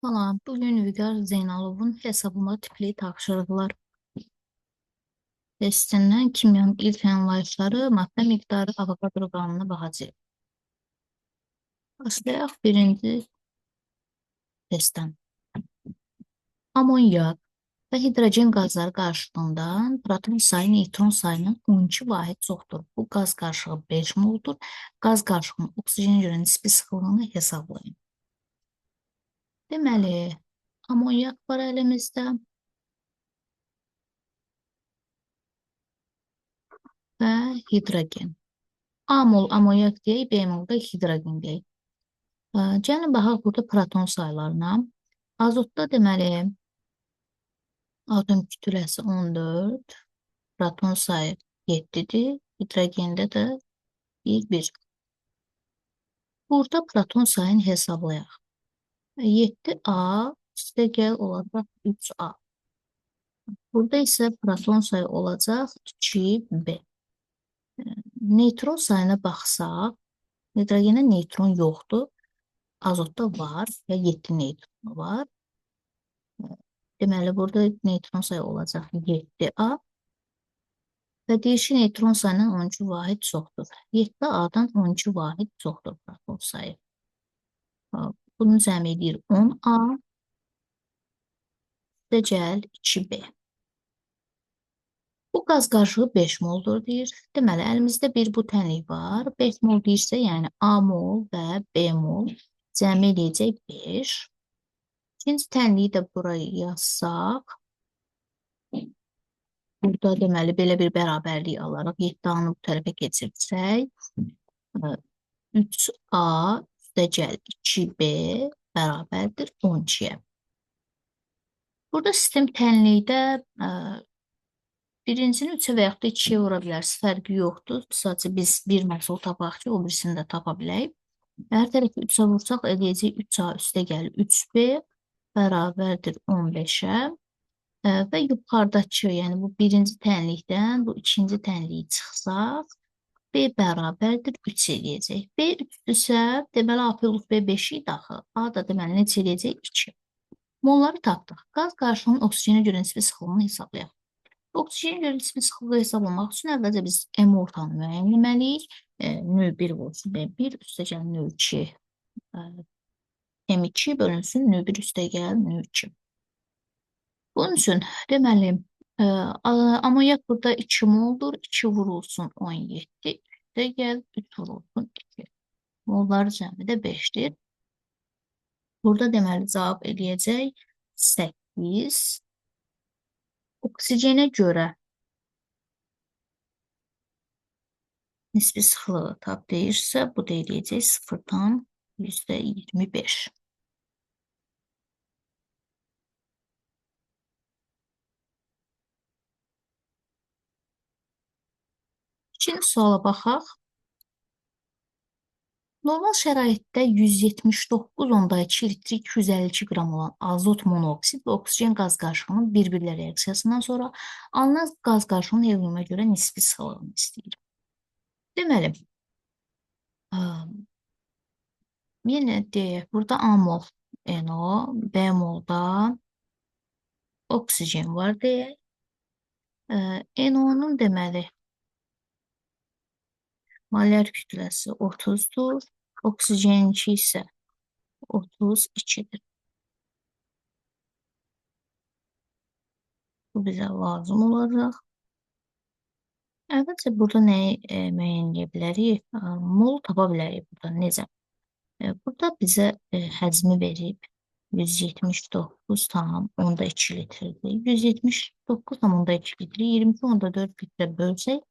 Salam, bugün Vüqar Zeynalovun hesablama tipli tapşırıqlar testindən kimyanın ilk anlayışları, maddə miqdarı, Avogadro qanununa baxacağıq. Başlayaq birinci testdən. Amonyak və hidrogen qazları qarışığından proton sayı neytron sayının 12 vahid çoxdur. Bu qaz qarışığı 5 moldur. Qaz qarışığının oksigenə görə nisbi sıxlığını hesablayın. Deməli, amonyak var əlimizdə və hidrogen. A mol amonyak deyək, B mol da hidrogen deyək. Gəlin baxaq burada proton saylarına. Azotda deməli, atom kütləsi 14, proton sayı 7-dir, hidrogende də 1, 1. Burada proton sayını hesablayaq. 7A üstəgəl olacaq 3A. Burada isə proton sayı olacaq 2B. Neytron sayına baxsaq, hidrogendə neytron yoxdur. Azotda var və 7 neytronu var. Deməli, burada neytron sayı olacaq 7A. Və deyir ki, neytron sayından 12 vahid çoxdur. 7A-dan 12 vahid çoxdur proton sayı. Bunu cəm edir 10A. Üstəgəl 2B. Bu qaz qarışığı 5 moldur deyir. Deməli, əlimizdə bir bu tənlik var. 5 mol deyirsə, yəni A mol və B mol cəm eləyəcək 5. İkinci tənliyi də buraya yazsaq. Burada deməli, belə bir bərabərlik alaraq 7A-nı bu tərəfə keçirsək, 3A üstəgəl 2B bərabərdir 12-yə. Burada sistem tənlikdə birincini 3-ə və yaxud da 2-yə vura bilərsiniz. Fərqi yoxdur. Sadəcə biz bir məhsul tapaq ki, o birisini də tapa bilək. Hər tərəfi 3-ə vursaq eləyəcək 3A üstəgəl 3B bərabərdir 15-ə. Və yuxarıdakı, yəni bu birinci tənlikdən bu ikinci tənliyi çıxsaq, B bərabərdir 3 eləyəcək. B 3-dürsə, deməli A plus B 5 idi axı. A da deməli necə eləyəcək? 2. Molları tapdıq. Qaz qarışığının oksigenə görə nisbi sıxlığını hesablayaq. Oksigenə görə nisbi sıxlığı hesablamaq üçün əvvəlcə biz M ortağını müəyyən etməliyik. Nö1 vursun B1, üstəgəl nö2 M2 bölünsün nö1 üstəgəl nö2. Bunun üçün deməli, amonyak burada 2 moldur. 2 vurulsun 17, üstəgəl 3 vurulsun 2. Molları cəmi də 5-dir. Burada deməli cavab eləyəcək 8. Oksigenə görə nisbi sıxlığı tap deyirsə, bu da eləyəcək 0,25. İkinci suala baxaq. Normal şəraitdə 179,2 litr 252 qram olan azot monoksid və oksigen qaz qarışığının bir-birlə reaksiyasından sonra alınan qaz qarışığının heliuma görə nisbi sıxlığını istəyir. Deməli, yenə deyək, burada A mol NO, B molda oksigen var deyək. NO-nun deməli, molar kütləsi 30-dur. Oksigeninki isə 32-dir. Bu bizə lazım olacaq. Əvvəlcə burada nəyi müəyyən edə bilərik? Mol tapa bilərik burada. Necə? Burada bizə həcmi verib 179,2 litrdir. 179,2 litri 22,4 litrə bölsək,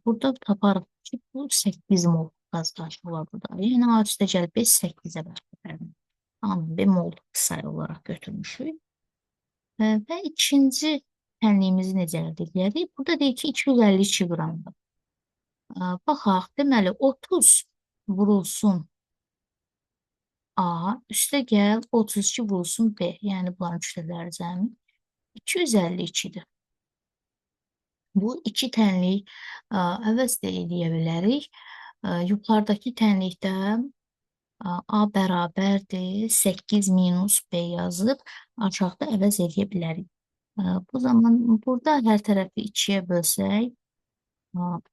burada taparıq ki, bu 8 mol qaz qarışığı var burada. Yəni A üstəgəl B 8-ə bərabərdir. A-nın B mol sayı olaraq götürmüşük. Və ikinci tənliyimizi necə əldə edərik? Burada deyir ki, 252 qramdır. Baxaq, deməli 30 vurulsun A, üstəgəl 32 vurulsun B. Yəni bunların kütlələri cəmi 252-dir. Bu iki tənlik əvəz də eləyə bilərik. Yuxarıdakı tənlikdə A bərabərdir 8 minus B yazıb aşağıda əvəz edə bilərik. Bu zaman burada hər tərəfi 2-yə bölsək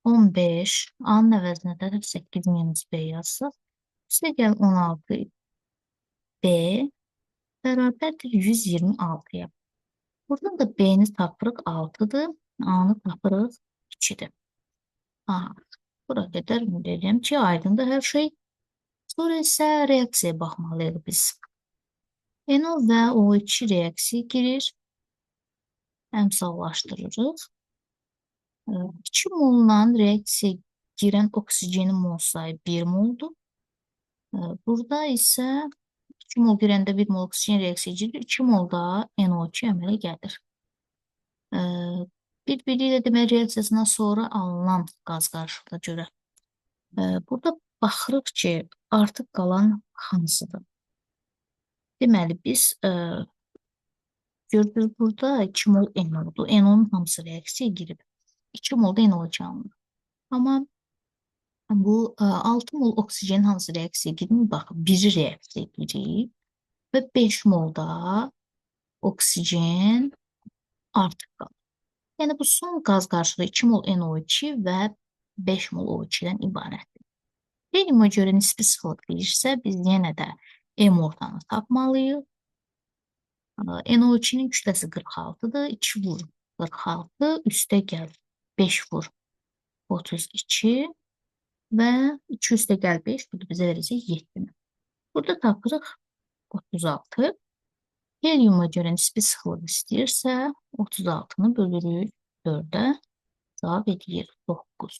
15, A-nın əvəzinə də 8 minus B yazsaq, üstə gəl 16 B bərabərdir 126-ya. Buradan da B-ni tapırıq 6-dır, A-nı tapırıq 2-dir. Aha, bura qədər ümid edirəm ki, aydındır hər şey. Sonra isə reaksiyaya baxmalıyıq biz. NO və O2 reaksiya girir. Əmsallaşdırırıq. 2 molla reaksiya girən oksigenin mol sayı 1 moldur. Burada isə 2 mol girəndə 1 mol oksigen reaksiya girir, 2 mol da NO2 əmələ gəlir. Bir-biri ilə demək reaksiyasından sonra alınan qaz qarışığına görə. Burada baxırıq ki, artıq qalan hansıdır? Deməli, biz gördük burada 2 mol NO-dur. NO-nun hamısı reaksiyaya girib. 2 mol da NO2 alınır. Amma bu 6 mol oksigenin hansı reaksiyaya girib? Bax, biri reaksiyaya girib və 5 mol da oksigen artıq qalır. Yəni, bu son qaz qarşılığı 2 mol NO2 və 5 mol O2-dən ibarətdir. Heliuma görə nisbi sıxlıq deyirsə, biz yenə də M ortanı tapmalıyıq. NO2-nin kütləsi 46-dır. 2 vur 46, üstə gəl 5 vur 32 və 2 üstə gəl 5, bu da bizə verəcək 7-ni. Burada tapırıq 36. Heliuma görə nisbi sıxlıq istəyirsə, 36-nı bölürük 4-ə, cavab edir 9.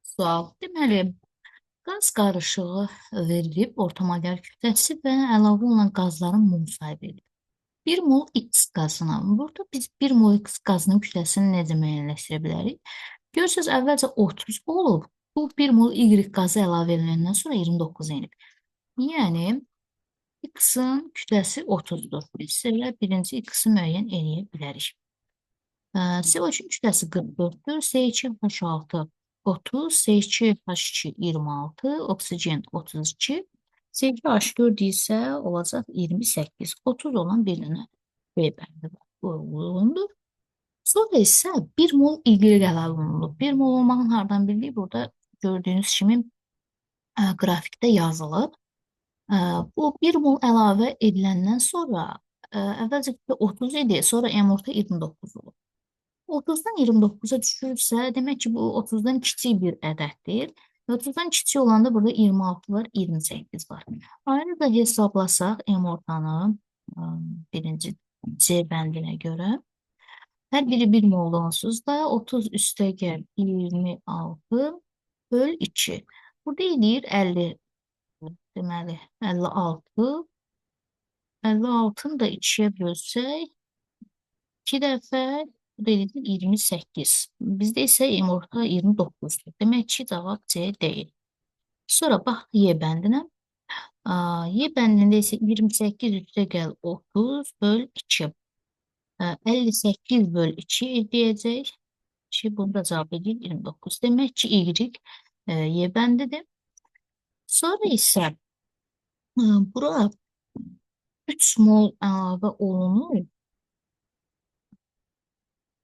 Sual. Deməli, qaz qarışığı verilib, orta molyar kütləsi və əlavə olunan qazların mol sayı verilib. 1 mol X qazına. Burada biz 1 mol X qazının kütləsini necə müəyyənləşdirə bilərik? Görürsünüz, əvvəlcə 30 olub. Bu 1 mol Y qazı əlavə ediləndən sonra 29 enib. Yəni, X-in kütləsi 30-dur. Biz elə birinci X-i müəyyən eləyə bilərik. CO2-nin kütləsi 44-dür. C2H6 30, C2H2 26, oksigen 32, C2H4 isə olacaq 28. 30 olan bir dənə B bəndi var. Bu uyğundur. Sonra isə 1 mol Y əlavə olunub. 1 mol olmağın hardan bildik? Burada gördüyünüz kimi qrafikdə yazılıb. Bu 1 mol əlavə ediləndən sonra əvvəlcə 30 idi, sonra M orta 29 olub. 30-dan 29-a düşürsə, demək ki, bu 30-dan kiçik bir ədəddir. 30-dan kiçik olanda burada 26 var, 28 var. Ayrı da hesablasaq M ortanı birinci C bəndinə görə. Hər biri 1 mol onsuz da 30 üstə gəl 26 böl 2. Burada eləyir 50, deməli 56. 56-nı da 2-yə bölsək, 2 dəfə bu da eləyir 28. Bizdə isə M orta 29-dur. Demək ki, cavab C deyil. Sonra bax Y bəndinə. Y bəndində isə 28 üstə gəl 30 böl 2. 58 böl 2 eləyəcək. Ki, bunu da cavab edir 29. Demək ki, Y Y bəndidir. Sonra isə bura 3 mol əlavə olunur.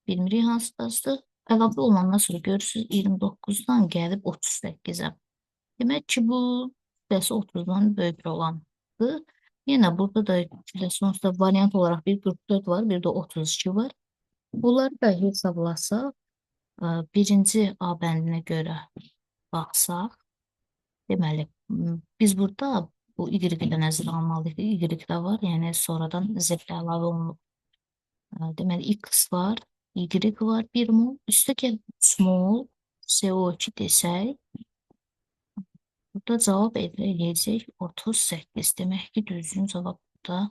Bilmirik hansı qazdır. Əlavə olunandan sonra görürsünüz 29-dan gəlib 38-ə. Demək ki, bu kütləsi 30-dan böyük olandır. Yenə burada da kütləsi onsuz da variant olaraq bir 44 var, bir də 32 var. Bunları da hesablasaq, birinci A bəndinə görə baxsaq, deməli, biz burada bu Y-i də nəzərə almalıyıq. Y də var, yəni sonradan Z də əlavə olunub. Deməli, X var, Y var, 1 mol. Üstə gəl 3 mol CO2 desək, burada cavab eləyəcək 38. Demək ki, düzgün cavab burada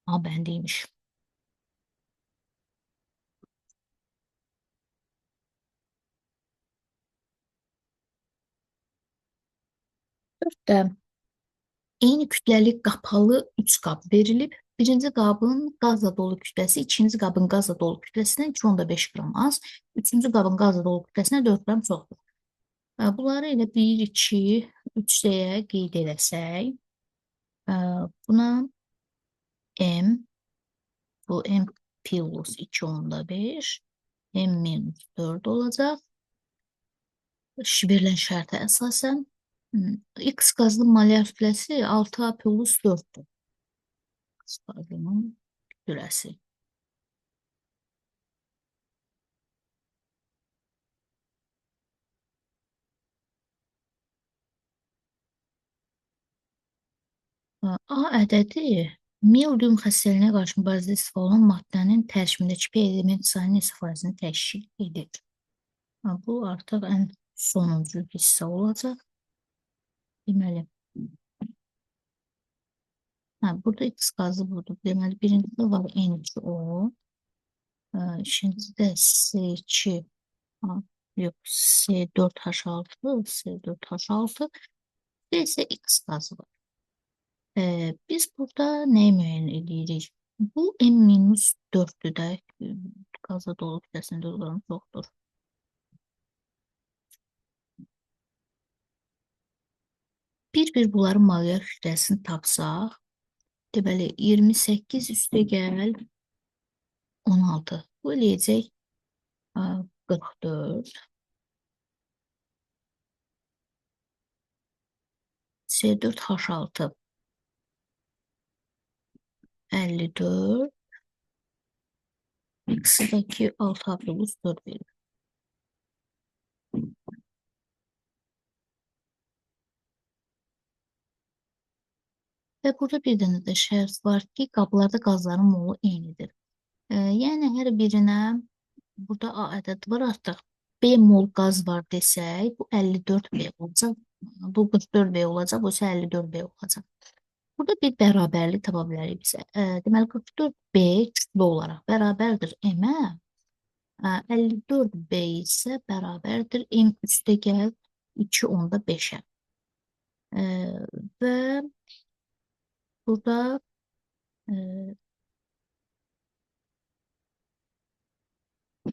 A bəndiymiş. Dörddə eyni kütləli qapalı 3 qab verilib. Birinci qabın qazla dolu kütləsi ikinci qabın qazla dolu kütləsindən 2,5 qram az, üçüncü qabın qazla dolu kütləsindən 4 qram çoxdur. Bunları elə 1, 2, 3 deyə qeyd eləsək, buna M, bu M plus 2,5, M minus 4 olacaq. Verilən şərtə əsasən X qazlı molyar kütləsi 6A plus 4-dür. X qazlının kütləsi. A ədədi mildium xəstəliyinə qarşı mübarizədə istifadə olunan maddənin tərkibindəki P element sayının neçə faizini təşkil edir? Bu artıq ən sonuncu hissə olacaq. Deməli, burada X qazı budur. Deməli, birincidə var N2O, ikincidə S2, yox, S4H6, S4H6, bir isə X qazı var. Biz burada nəyi müəyyən edirik? Bu M-4-dür də, qaza dolu kütləsində 4 qram çoxdur. Bir-bir bunların molyar kütləsini tapsaq, deməli, 28 üstə gəl 16. Bu eləyəcək 44. S4H6 54. X-dəki 6 plus 4 verir. Və burada bir dənə də şərt var ki, qablarda qazların molu eynidir. Yəni, hər birinə burada A ədədi var artıq. B mol qaz var desək, bu 54B olacaq. Bu 44B olacaq, bu isə 54B olacaq. Burada bir bərabərlik tapa bilərik bizə. Deməli, 44B kütlə olaraq bərabərdir M-ə. 54B isə bərabərdir M üstə gəl 2,5-ə. Və burada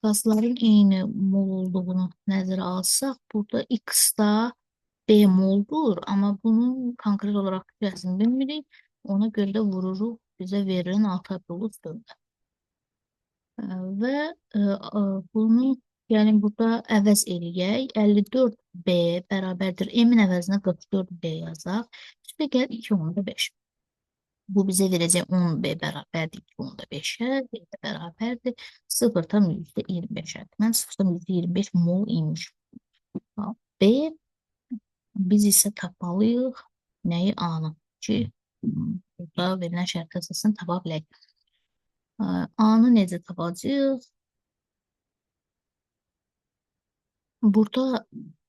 qazların eyni mol olduğunu nəzərə alsaq, burada X-da B moldur, amma bunun konkret olaraq kütləsini bilmirik. Ona görə də vururuq bizə verilən 6 plus 4-ə. Və bunu gəlin burada əvəz eləyək. 54B bərabərdir. M-in əvəzinə 44B yazaq. Üstə gəl 2,5. Bu bizə verəcək 10B bərabərdir 2,5-ə, B də bərabərdir 0,25-ə. Deməli, 0,25 mol imiş. B, biz isə tapmalıyıq nəyi? A-nı ki, burada verilən şərt əsasını tapa bilək. A-nı necə tapacağıq? Burada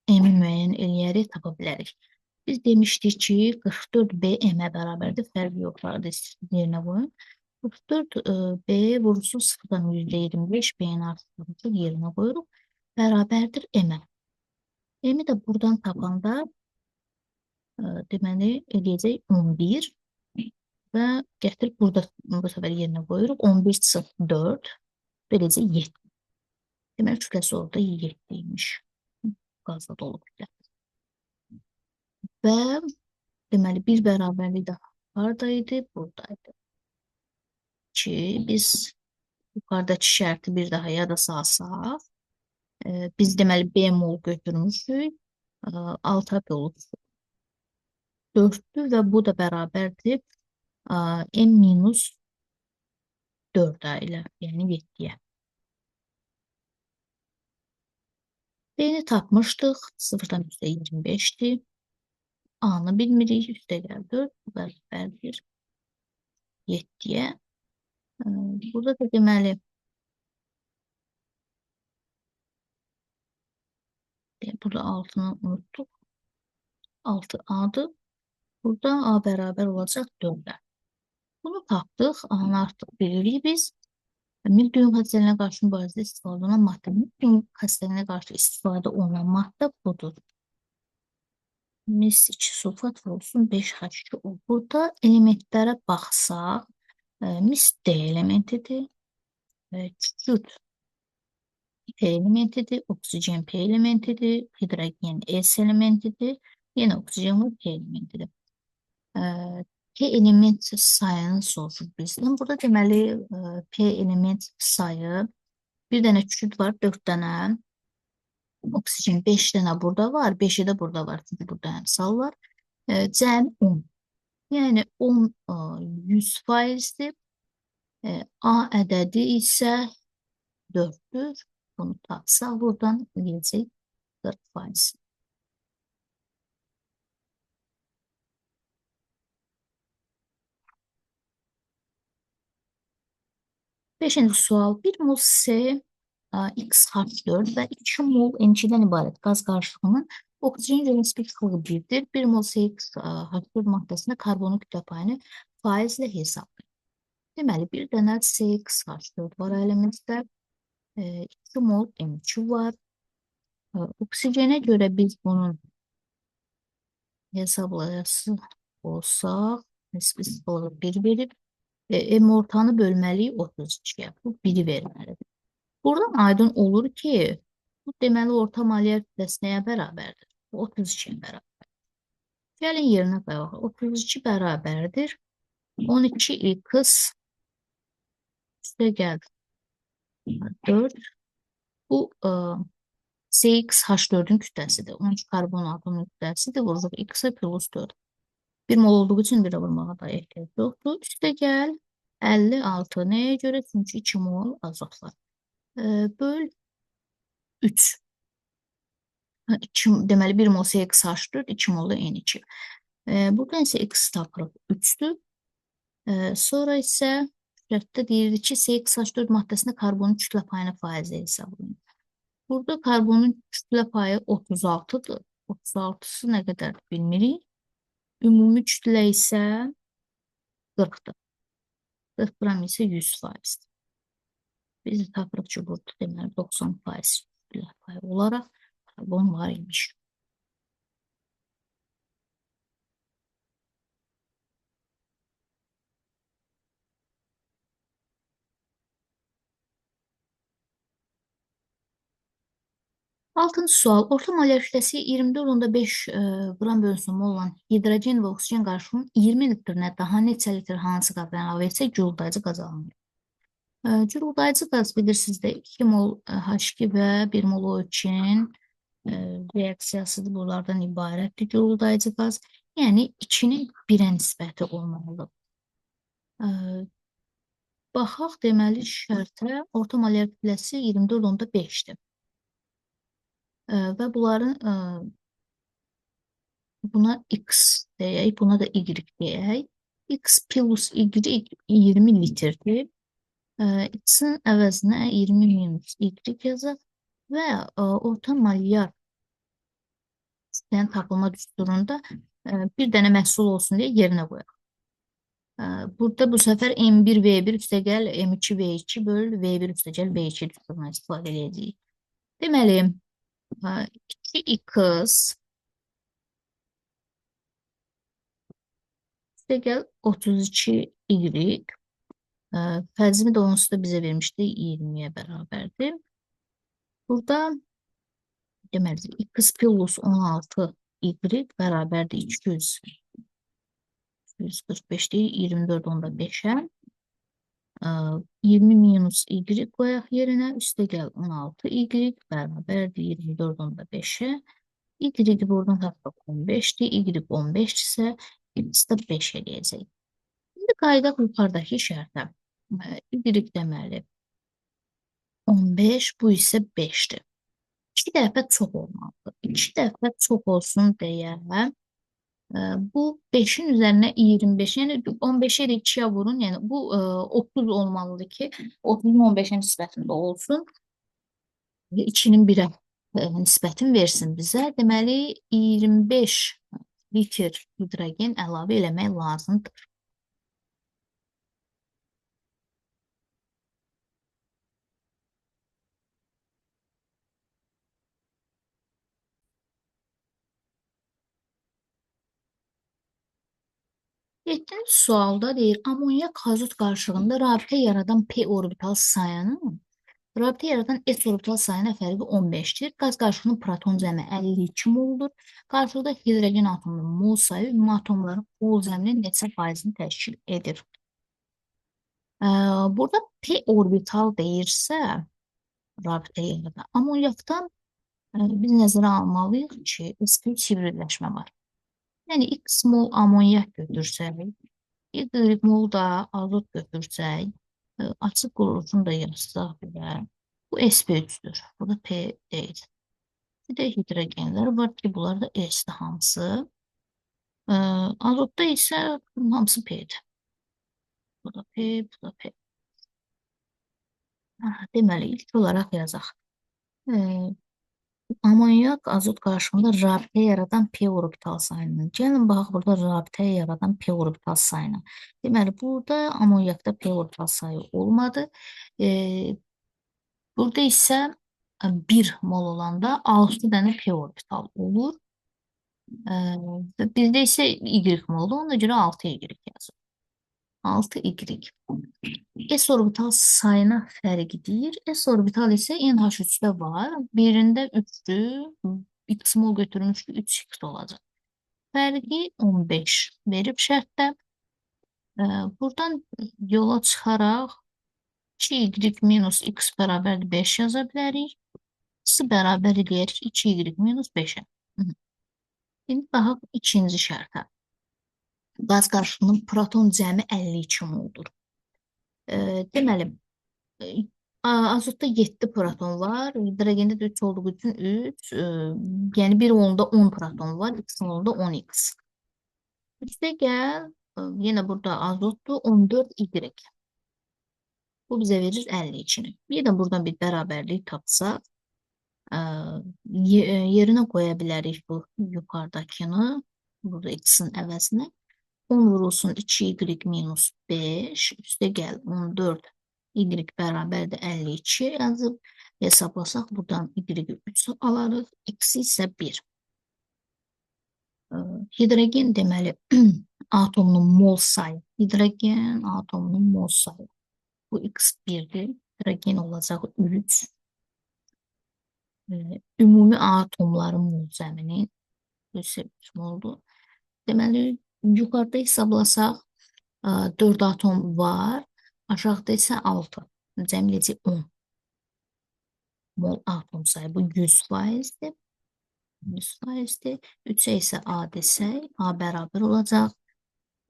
M-i müəyyən eləyərək tapa bilərik. Biz demişdik ki, 44B M-ə bərabərdir. Fərqi yoxdur, yerinə qoyun. 44B vurulsun 0,25 B-nin artıq yerinə qoyuruq. Bərabərdir M-ə. M-i də buradan tapanda deməli, eləyəcək 11 və gətirib burada bu səfər yerinə qoyuruq. 11 çıx 4, beləcə 7. Deməli, kütləsi orada 7 imiş. Qazla dolu kütlə. Və deməli, bir bərabərlik də haradaydı? Buradaydı. Ki, biz yuxarıdakı şərti bir daha yada salsaq, biz deməli, B mol götürmüşük. 6 plus 4-dür və bu da bərabərdir M minus 4-ə ilə, yəni 7-yə. B-ni tapmışdıq. 0,25-dir. A-nı bilmirik. Üstə gəl 4. Bu bərabərdir 7-yə. Burada da deməli burada 6-nı unutduq. 6A-dır. Burada A bərabər olacaq 4-ə. Bunu tapdıq. A-nı artıq bilirik biz. Mildium xəstəliyinə qarşı mübarizədə istifadə olunan maddə. Mildium xəstəliyinə qarşı istifadə olunan maddə budur. Mis 2 sulfat vurulsun 5H2O. Burada elementlərə baxsaq, Mis D elementidir. Kükürt P elementidir. Oksigen P elementidir. Hidrogen S elementidir. Yenə oksigen var, P elementidir. P element sayını soruşur bizdən. Burada deməli P element sayı bir dənə kükürt var, 4 dənə oksigen, 5 dənə burada var, 5-i də burada var. Çünki burada əmsal var. Cəmi 10. Yəni 10 100 faizdir. A ədədi isə 4-dür. Bunu tapsaq buradan eləyəcək 40 faiz. Beşinci sual. 1 mol C XH4 və 2 mol N2-dən ibarət qaz qarışığının oksigen görə nisbi sıxlığı 1-dir. 1 mol CXH4 maddəsində karbonun kütlə payını faizlə hesablayın. Deməli, bir dənə CXH4 var əlimizdə. 2 mol N2 var. Oksigenə görə biz bunun hesablayası olsaq, nisbi sıxlığı 1 verib, M ortanı bölməliyik 32-yə. Bu 1-i verməlidir. Buradan aydın olur ki, bu deməli orta molyar kütləsi nəyə bərabərdir? Bu 32-yə bərabərdir. Gəlin yerinə qoyaq. 32 bərabərdir. 12x üstə gəl 4. Bu CXH4-ün kütləsidir. 13 karbon atomunun kütləsidir. Vururuq X-ə plus 4. 1 mol olduğu üçün 1-ə vurmağa da ehtiyac yoxdur. Üstə gəl 56. Nəyə görə? Çünki 2 mol azot var. Böl 3. 2, deməli 1 mol CXH4, 2 mol da N2. Buradan isə X tapırıq 3-dür. Sonra isə şərtdə deyirdi ki, CXH4 maddəsində karbonun kütlə payını faizlə hesablayın. Burada karbonun kütlə payı 36-dır. 36-sı nə qədər bilmirik. Ümumi kütlə isə 40-dır. 40 qram isə 100 faizdir. Biz də tapırıq ki, burada deməli 90 faiz kütlə payı olaraq karbon var imiş. Altıncı sual. Orta molyar kütləsi 24,5 qram bölünsün mol olan hidrogen və oksigen qarışımının 20 litrinə daha neçə litr hansı qazdan əlavə etsək guruldayıcı qaz alınır. Guruldayıcı qaz bilirsiniz də 2 mol H2 və 1 mol O2-nin reaksiyasıdır. Bunlardan ibarətdir guruldayıcı qaz. Yəni 2-nin 1-ə nisbəti olmalıdır. Baxaq deməli şərtə orta molyar kütləsi 24,5-dir. Və bunların buna X deyək, buna da Y deyək. X plus Y 20 litrdir. X-in əvəzinə 20 minus Y yazaq və orta molyar kütlənin tapılma düsturunda bir dənə məhsul olsun deyə yerinə qoyaq. Burada bu səfər M1 V1 üstəgəl M2 V2 böl V1 üstəgəl V2 düsturundan istifadə edəcəyik. Deməli, 2x üstəgəl 32y fərzimi də onsuz da bizə vermişdi 20-yə bərabərdir. Burada deməli x plus 16 y bərabərdir 200 245 deyil 24,5-ə. 20 minus y qoyaq yerinə, üstəgəl 16y bərabərdir 24,5-ə. Y buradan tapdıq 15-dir. Y 15 isə x də 5 eləyəcək. İndi qayıdaq yuxarıdakı şərtə. Y deməli 15, bu isə 5-dir. 2 dəfə çox olmalıdır. 2 dəfə çox olsun deyə bu 5-in üzərinə 25, yəni 15-ə də 2-yə vurun, yəni bu 30 olmalıdır ki, 30-un 15-ə nisbətində olsun. 2-nin 1-ə nisbətini versin bizə. Deməli, 25 litr hidrogen əlavə eləmək lazımdır. Yeddinci sualda deyir, amonyak azot qarışığında rabitə yaradan P orbital sayının rabitə yaradan S orbital sayına fərqi 15-dir. Qaz qarışığının proton cəmi 52 moldur. Qarışıqda hidrogen atomunun mol sayı ümumi atomların mol cəminin neçə faizini təşkil edir? Burada P orbital deyirsə, rabitə yaradan amonyakdan biz nəzərə almalıyıq ki, sp3 hibridləşmə var. Yəni, X mol amonyak götürsək, Y mol da azot götürsək, açıq quruluşunu da yazsaq belə, bu sp3-dür. Bu da P deyil. Bir də hidrogenlər var ki, bunlar da S-dir hamısı. Azotda isə hamısı P-dir. Bu da P, bu da P. Deməli, ilk olaraq yazaq. Amonyak azot qarışığında rabitə yaradan P orbital sayının. Gəlin, baxaq burada rabitə yaradan P orbital sayına. Deməli, burada amonyakda P orbital sayı olmadı. Burada isə 1 mol olanda 6 dənə P orbital olur. Bizdə isə Y moldur. Ona görə 6Y yazır. 6Y. S orbital sayına fərqi deyir. S orbital isə NH3-də var. Birində 3-dür. X mol götürmüşdü. 3X olacaq. Fərqi 15 verib şərtdə. Buradan yola çıxaraq 2Y minus X bərabərdir 5 yaza bilərik. X-i bərabər eləyərik 2Y minus 5-ə. İndi baxaq ikinci şərtə. Qaz qarışığının proton cəmi 52 moldur. Deməli, azotda 7 proton var, hidrogende də 3 olduğu üçün 3, yəni bir molunda 10 proton var, X molunda 10X. Üstə gəl, yenə burada azotdur, 14Y. Bu bizə verir 52-ni. Bir də buradan bir bərabərlik tapsaq, yerinə qoya bilərik bu yuxarıdakını, burada X-in əvəzinə. 10 vurulsun 2y minus 5, üstə gəl 14 y bərabərdir 52 yazıb hesablasaq, buradan y-i 3 alarıq, x isə 1. Hidrogen deməli atomunun mol sayı, hidrogen atomunun mol sayı. Bu x 1-dir, hidrogen olacaq 3. Ümumi atomların mol cəmini isə 3 moldur. Deməli, yuxarıda hesablasaq, 4 atom var, aşağıda isə 6. Cəm eləyəcək 10 mol atom sayı. Bu 100%-dir. 100%-dir. 3-ə isə A desək, A bərabər olacaq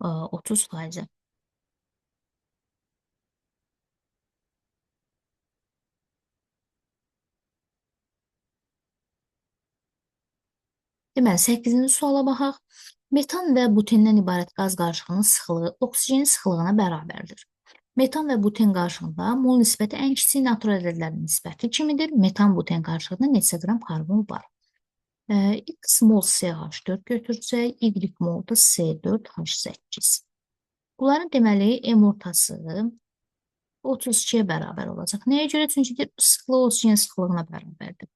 30%-ə. Deməli, 8-ci suala baxaq. Metan və butendən ibarət qaz qarışığının sıxlığı oksigenin sıxlığına bərabərdir. Metan və buten qarışığında mol nisbəti ən kiçik natural ədədlərin nisbəti kimidir? Metan buten qarışığında neçə qram karbon var? X mol CH4 götürsək, Y mol da C4H8. Bunların deməli M ortası 32-yə bərabər olacaq. Nəyə görə? Çünki sıxlığı oksigen sıxlığına bərabərdir.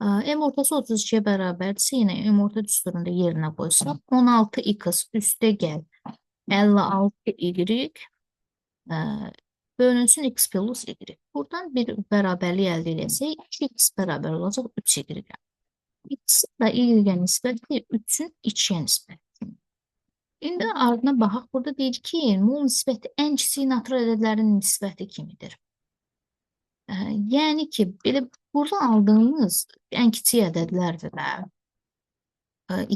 M ortası 32-yə bərabərdirsə, yenə M orta düsturunda yerinə qoysaq, 16x üstə gəl 56y bölünsün x plus y. Buradan bir bərabərlik əldə eləsək, 2x bərabər olacaq 3y. X və y-ə nisbəti 3-ün 2-yə nisbəti. İndi ardına baxaq. Burada deyir ki, mol nisbəti ən kiçik natural ədədlərin nisbəti kimidir? Yəni ki, belə burada aldığımız ən kiçik ədədlərdir də.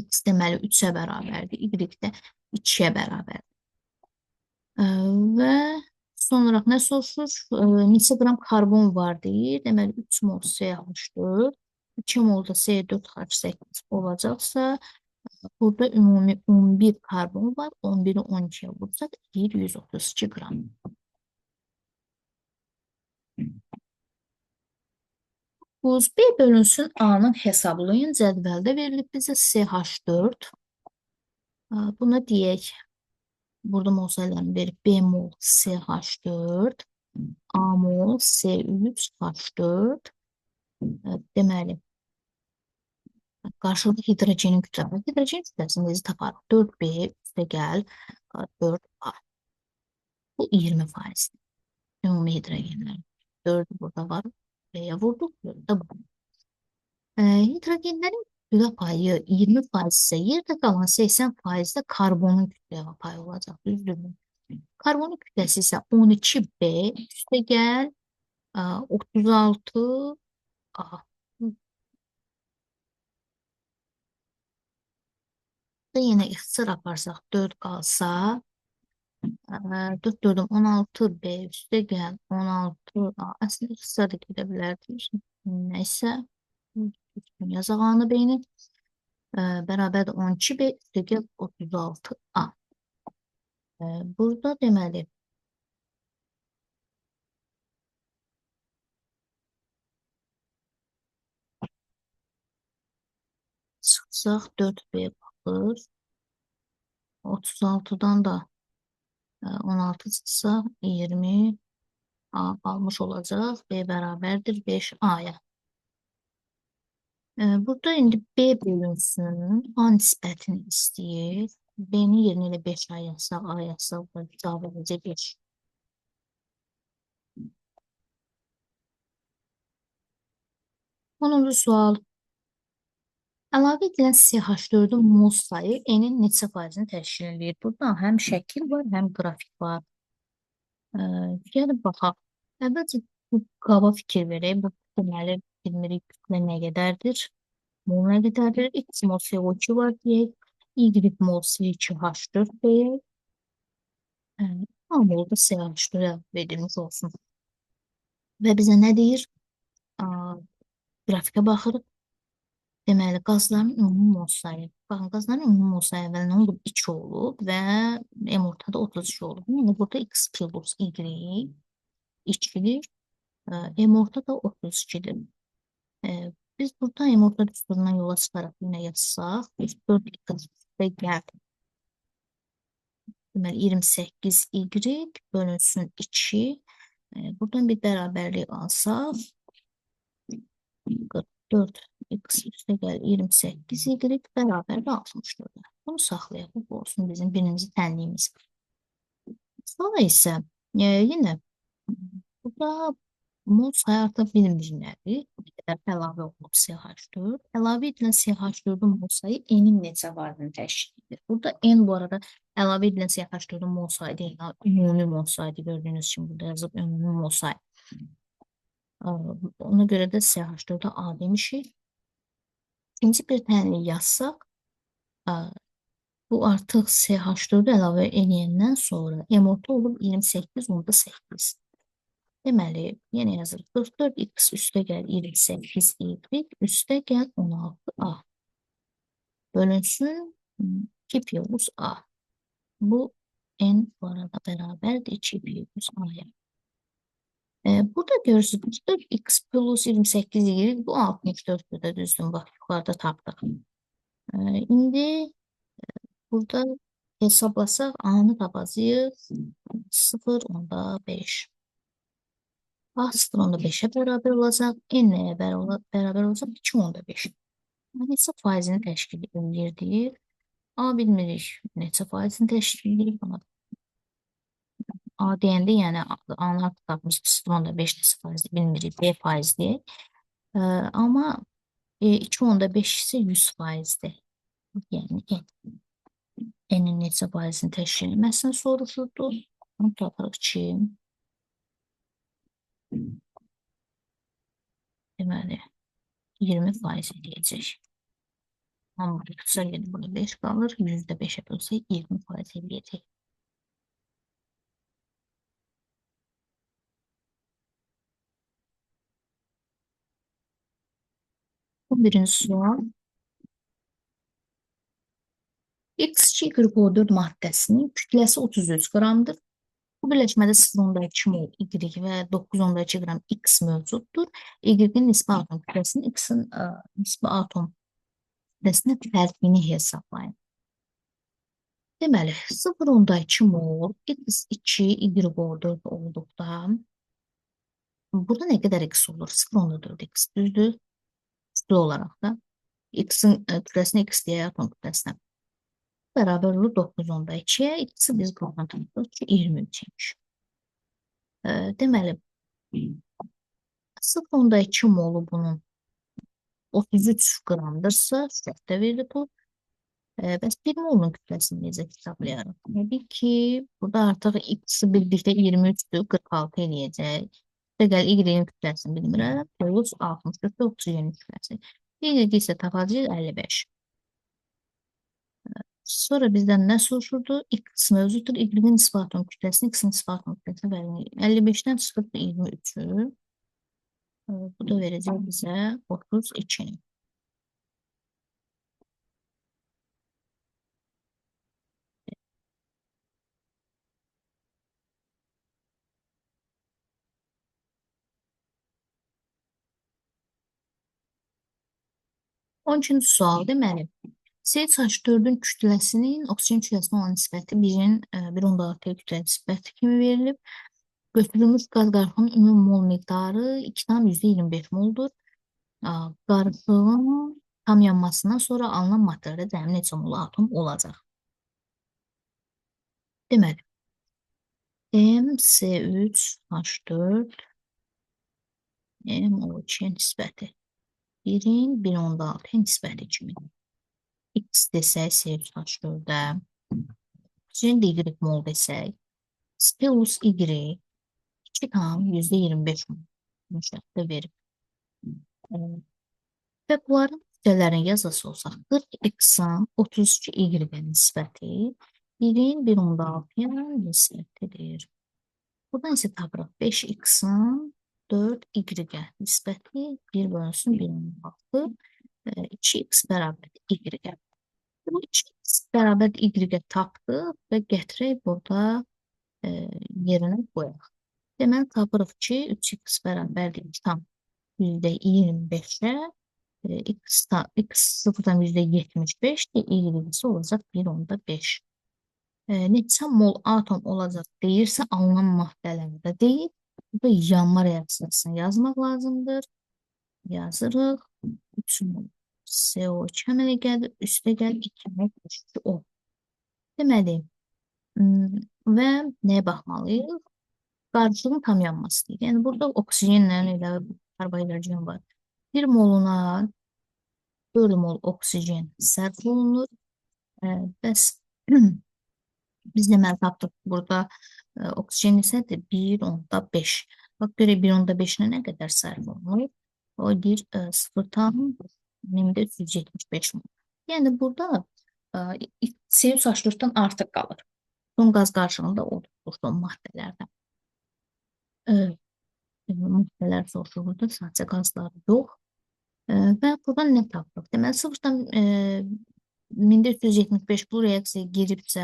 X deməli 3-ə bərabərdir, Y də 2-yə bərabərdir. Və son olaraq nə soruşur? Neçə qram karbon var deyir. Deməli 3 mol CH4, 2 mol da C4H8 olacaqsa, burada ümumi 11 karbon var. 11-i 12-yə vursaq, 132 qram. B bölünsün A-nın hesablayın. Cədvəldə verilib bizə CH4. Buna deyək, burada mol sayılarını verib B mol CH4, A mol C3H4. Deməli, qarşılıqlı hidrogenin kütləsi. Hidrogen kütləsini necə taparıq? 4B üstə gəl 4A. Bu 20%. Ümumi hidrogenlər. 4 burada var. B'ye vurduq. 4 də bu. Hidrogenlərin kütlə payı 20% isə yerdə qalan 80% də karbonun kütlə payı olacaq. Düzdürmü? Karbonun kütləsi isə 12B üstə gəl 36A. Burada yenə ixtisar aparsaq 4 qalsa 4 4 16B üstə gəl 16A. Əslində ixtisar da gedə bilərdik. Nəysə yazaq A-nı B-ni. Bərabərdir 12B üstə gəl 36A. Burada deməli çıxsaq 4B baxır. 36-dan da 16 çıxsa 20 A qalmış olacaq. B bərabərdir 5A-ya. Burada indi B bölünsün. A nisbətini istəyir. B-nin yerinə elə 5A yazsaq, A yazsaq, cavab verəcək 5. 10-cu sual. Əlavə edilən CH4-ün mol sayı N-in neçə faizini təşkil edir? Burada həm şəkil var, həm qrafik var. Gəlin baxaq. Əvvəlcə bu qaba fikir verək. Bu deməli, bilmirik kütlə nə qədərdir? Mol nə qədərdir? X mol CO2 var deyək. Y mol C2H4 deyək. A mol da CH4 əlavə edilmiş olsun. Və bizə nə deyir? Qrafikə baxırıq. Deməli, qazların ümumi mol sayı. Baxın, qazların ümumi mol sayı əvvəl nə olub? 2 olub və M ortada 32 olub. Yəni, burada X plus Y 2-dir. M orta da 32-dir. Biz burada M orta düsturundan yola çıxaraq yenə yazsaq, 4 X və gəl. Deməli, 28 Y bölünsün 2. Buradan bir bərabərlik alsaq, 44 X üstə gəl 28 Y bərabərdir 64. Bunu saxlayaq. Bu olsun bizim birinci tənliyimiz. Sonra isə yenə burada mol sayı artıq bilmirik nədir. Bir qədər əlavə olunub CH4. Əlavə edilən CH4-ün mol sayı N-in neçə faizini təşkil edir. Burada N bu arada əlavə edilən CH4-ün mol sayı deyil, ümumi mol sayıdır. Gördüyünüz kimi burada yazıb ümumi mol sayı. Ona görə də CH4-ə A demişik. İkinci bir tənlik yazsaq, bu artıq CH4-ü əlavə eləyəndən sonra M orta olub 28,8. Deməli, yenə yazırıq. 44x üstə gəl 28y üstə gəl 16a. Bölünsün 2 plus a. Bu n bu arada bərabərdir 2 plus a-ya. Burada görürsünüz 44x plus 28y bu 64-dür də düzdür. Bax, yuxarıda tapdıq. İndi burada hesablasaq A-nı tapacağıq 0,5. A 0,5-ə bərabər olacaq. N nəyə bərabər olacaq? 2,5. Neçə faizini təşkil edir deyir. A bilmirik neçə faizini təşkil edir. A deyəndə, yəni A-nı artıq tapmışıq 0,5 neçə faizdir bilmirik. B faiz deyək. Amma 2,5 isə 100 faizdir. Yəni N. N-in neçə faizini təşkil etməsini soruşurdu. Onu tapırıq ki, deməli, 20% eləyəcək. Amma ixtisar gedib burada 5 qalır. %5-ə bölsək 20% eləyəcək. 11-ci sual. X2Y4 maddəsinin kütləsi 33 qramdır. Bu birləşmədə 0,2 mol Y və 9,2 qram X mövcuddur. Y-in nisbi atom kütləsinin X-in nisbi atom kütləsinə fərqini hesablayın. Deməli, 0,2 mol X2 Y4 olduqda burada nə qədər X olur? 0,4 X düzdür. Kütle olaraq da. X-in kütləsinə X deyək atom kütləsinə. Bərabər olur 9,2-yə. X-i biz buradan tapdıq ki, 23 imiş. Deməli, 0,2 molu bunun 33 qramdırsa, şərtdə verilib bu. Bəs 1 molun kütləsini necə hesablayarıq? Təbii ki, burada artıq x-i birlikdə 23-dür, 46 eləyəcək. Gəl Y-in kütləsini bilmirəm. Plus 64 oksigenin kütləsi. Y isə tapacağıq 55. Sonra bizdən nə soruşurdu? X mövcuddur. Y-in nisbi atom kütləsini, X-in nisbi atom kütləsini verməliyik. 55-dən çıxıb 23-ü. Bu da verəcək bizə 32-ni. On ikinci sual, deməli, C3H4-ün kütləsinin oksigen kütləsinə olan nisbəti 1-in 1,6-ya kütlə nisbəti kimi verilib. Götürülmüş qaz qarışığının ümumi mol miqdarı 2,25 moldur. Qarışığın tam yanmasından sonra alınan maddələrdə cəmi neçə mol atom olacaq? Deməli, M, C3, H4, MO2 nisbəti 1-in 1,6 nisbəti kimi. X desək C3H4-ə, oksigen də Y mol desək, plus Y 2,25 mol şərtdə verib. Və bunların kütlələrini yazası olsaq, 40X-in 32Y-ə nisbəti 1-in 1,6-ya nisbətidir. Buradan isə tapırıq 5X-in 4Y-ə nisbəti 1 bölünsün 1,6 2X bərabər Y-ə. Bu 2X bərabər Y-ə tapdıq və gətirək burada yerinə qoyaq. Deməli, tapırıq ki, 3x bərabərdir 2,25-ə, x, x 0,75-dir, y isə olacaq 1,5. Neçə mol atom olacaq deyirsə, alınan maddələrdə deyil. Burada yanma reaksiyasını yazmaq lazımdır. Yazırıq. 3 mol CO2 əmələ gəlir. Üstə gəlir 2 mol H2O. Deməli, və nəyə baxmalıyıq? Qarışığın tam yanması deyir. Yəni, burada oksigenlə elə karbohidrogen var. 1 moluna 4 mol oksigen sərf olunur. Bəs biz deməli tapdıq burada oksigen isə 1,5. Bax, görək 1,5-nə nə qədər sərf olunur? O deyir 0,375 mol. Yəni, burada C3H4-dən artıq qalır. Son qaz qarışığında odur, son maddələrdə. Maddələr soruşur burada, sadəcə qazlar yox. Və buradan nə tapdıq? Deməli, 0,375 bu reaksiyaya giribsə,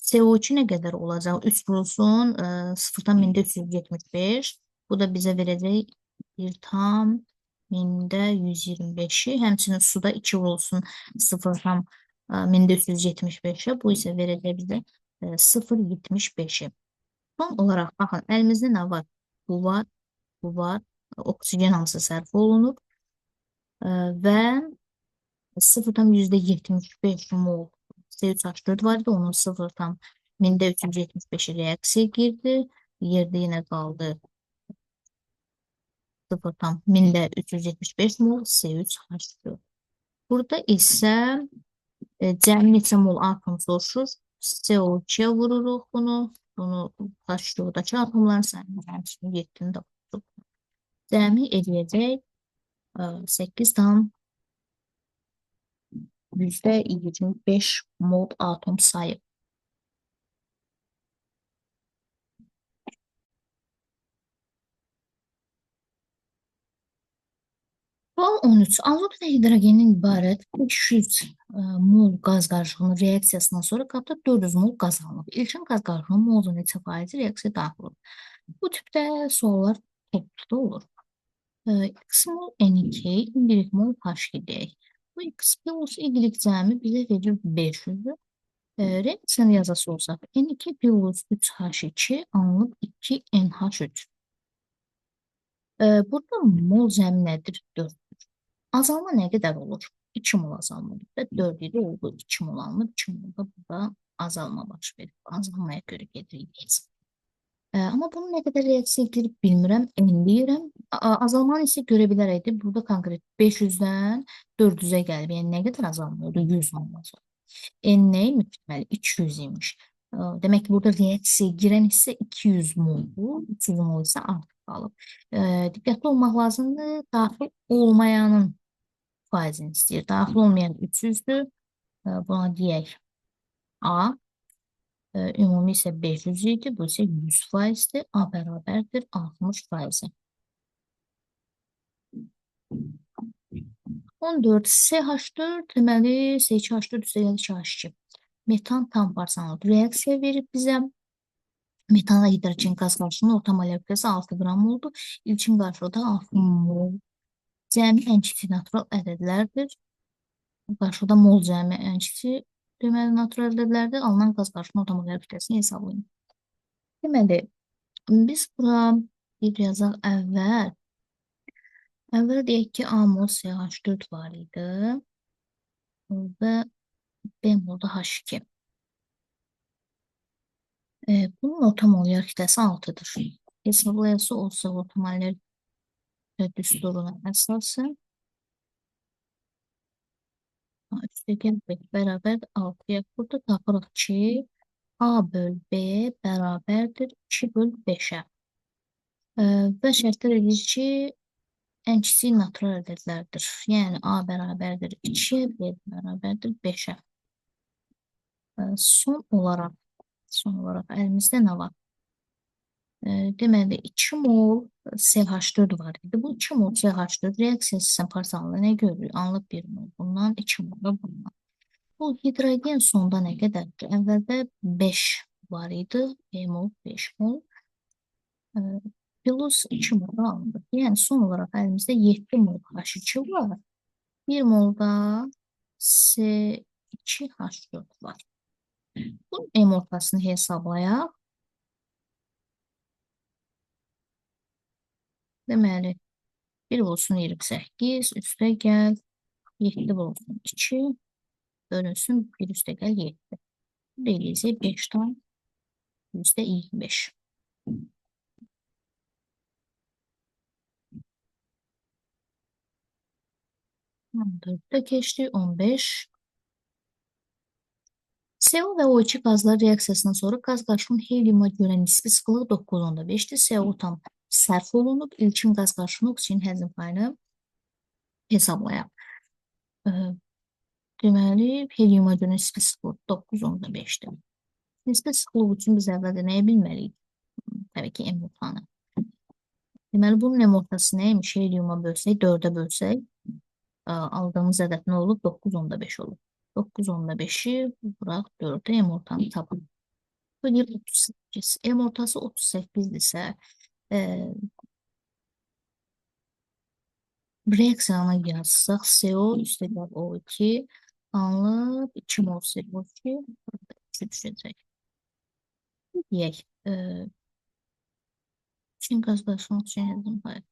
CO2 nə qədər olacaq? 3 vurulsun 0,375. Bu da bizə verəcək 1,125-i. Həmçinin suda 2 vurulsun 0,375-ə. Bu isə verəcək bizə 0,75-i. Son olaraq, baxın, əlimizdə nə var? Bu var, bu var. Oksigen hamısı sərf olunub. Və 0,75 mol C3H4 var idi. Onun 0,375-i reaksiyaya girdi. Yerdə yenə qaldı 0,375 mol C3H4. Burada isə cəmi neçə mol atom soruşur? CO2-yə vururuq bunu. Bunu H2O-dakı atomların sayını həmçinin 7-ni də vurduq. Cəmi eləyəcək 8,25 mol atom sayı. Sual 13. Azot və hidrogenin ibarət 500 mol qaz qarışığının reaksiyasından sonra qabda 400 mol qaz alınıb. İlkin qaz qarışığının molun neçə faizi reaksiya daxil olur? Bu tipdə suallar toplu olur. X mol N2, Y mol H2 deyək. Bu X plus Y cəmi bizə verir 500-ü. Reaksiyanı yazası olsaq N2 plus 3H2 alınıb 2NH3. Burada mol cəmi nədir? 4. Azalma nə qədər olur? 2 mol azalma olub və 4 idi, oldu 2 mol alınıb, 2 mol da burada azalma baş verib. Azalmaya görə gedirik deyəcəm. Amma bunun nə qədər reaksiya girib bilmirəm, emin deyirəm. Azalmanı isə görə bilərəkdir. Burada konkret 500-dən 400-ə gəlib. Yəni nə qədər azalma oldu? 100 mol azalma. N neymiş? Deməli 200 imiş. Demək ki, burada reaksiya girən hissə 200 moldur. 300 mol isə artıq qalıb. Diqqətli olmaq lazımdır. Daxil olmayanın faizini istəyir. Daxil olmayan 300-dür. Buna deyək A. Ümumi isə 500 idi. Bu isə 100 faizdir. A bərabərdir 60 faizə. 14 CH4 deməli C2H4 üstəgəl 2H2. Metan tam parçalanıb. Reaksiya verib bizə. Metanla hidrogen qaz qarışımının orta molar kütləsi 6 qram oldu. İlkin qarşılığı da 6 mol. Cəmi ən kiçik natural ədədlərdir. Qarşıda mol cəmi ən kiçik deməli natural ədədlərdir. Alınan qaz qarışımının orta molar kütləsini hesablayın. Deməli, biz bura bir yazaq əvvəl. Əvvəl deyək ki, A mol CH4 var idi və B mol da H2. Bunun orta molar kütləsi 6-dır. Hesablayası olsa orta molar düsturuna əsasən A üstəgəl B bərabər 6-ya. Burada tapırıq ki, A böl B bərabərdir 2 böl 5-ə. Və şərtlər edir ki, ən kiçik natural ədədlərdir. Yəni A bərabərdir 2-yə, B bərabərdir 5-ə. Son olaraq əlimizdə nə var? Deməli 2 mol CH4 var idi. Bu 2 mol CH4 reaksiyası parçalanında nə görürük? Anlıq 1 mol bundan, 2 mol da bundan. Bu hidrogen sonda nə qədərdir? Əvvəldə 5 var idi. B mol, 5 mol. Plus 2 mol alındı. Yəni son olaraq əlimizdə 7 mol H2 var. 1 mol da C2H4 var. Bunun M ortasını hesablayaq. Deməli, 1 olsun 28, üstə gəl, 7 olsun 2, bölünsün 1 üstə gəl 7. Bu da eləyəcək 5 tam üstə 25. 14'te keçdi, 15. CO və O2 qazları reaksiyasından sonra qaz qarışımının heliuma görə nisbi sıxlığı 9,5-dir. CO tam sərf olunub. İlkin qaz qarışımı oksigen həzm payını hesablayaq. Deməli, heliuma görə nisbi sıxlıq 9,5-dir. Nisbi sıxlıq üçün biz əvvəldə nəyi bilməliyik? Təbii ki, M ortanı. Deməli, bunun M ortası nəymiş? Heliuma bölsək, 4-ə bölsək, aldığımız ədəd nə olub? 9,5 olub. 9,5-i vuraq 4-ə M ortanı tapaq. Bu deyir 38. M ortası 38-dirsə, reaksiyanı yazsaq, CO üstəgəl O2 alınıb 2 mol CO2 burada 3 düşəcək. Deyək, Çin qaz qarışımı oksigen həzm payı.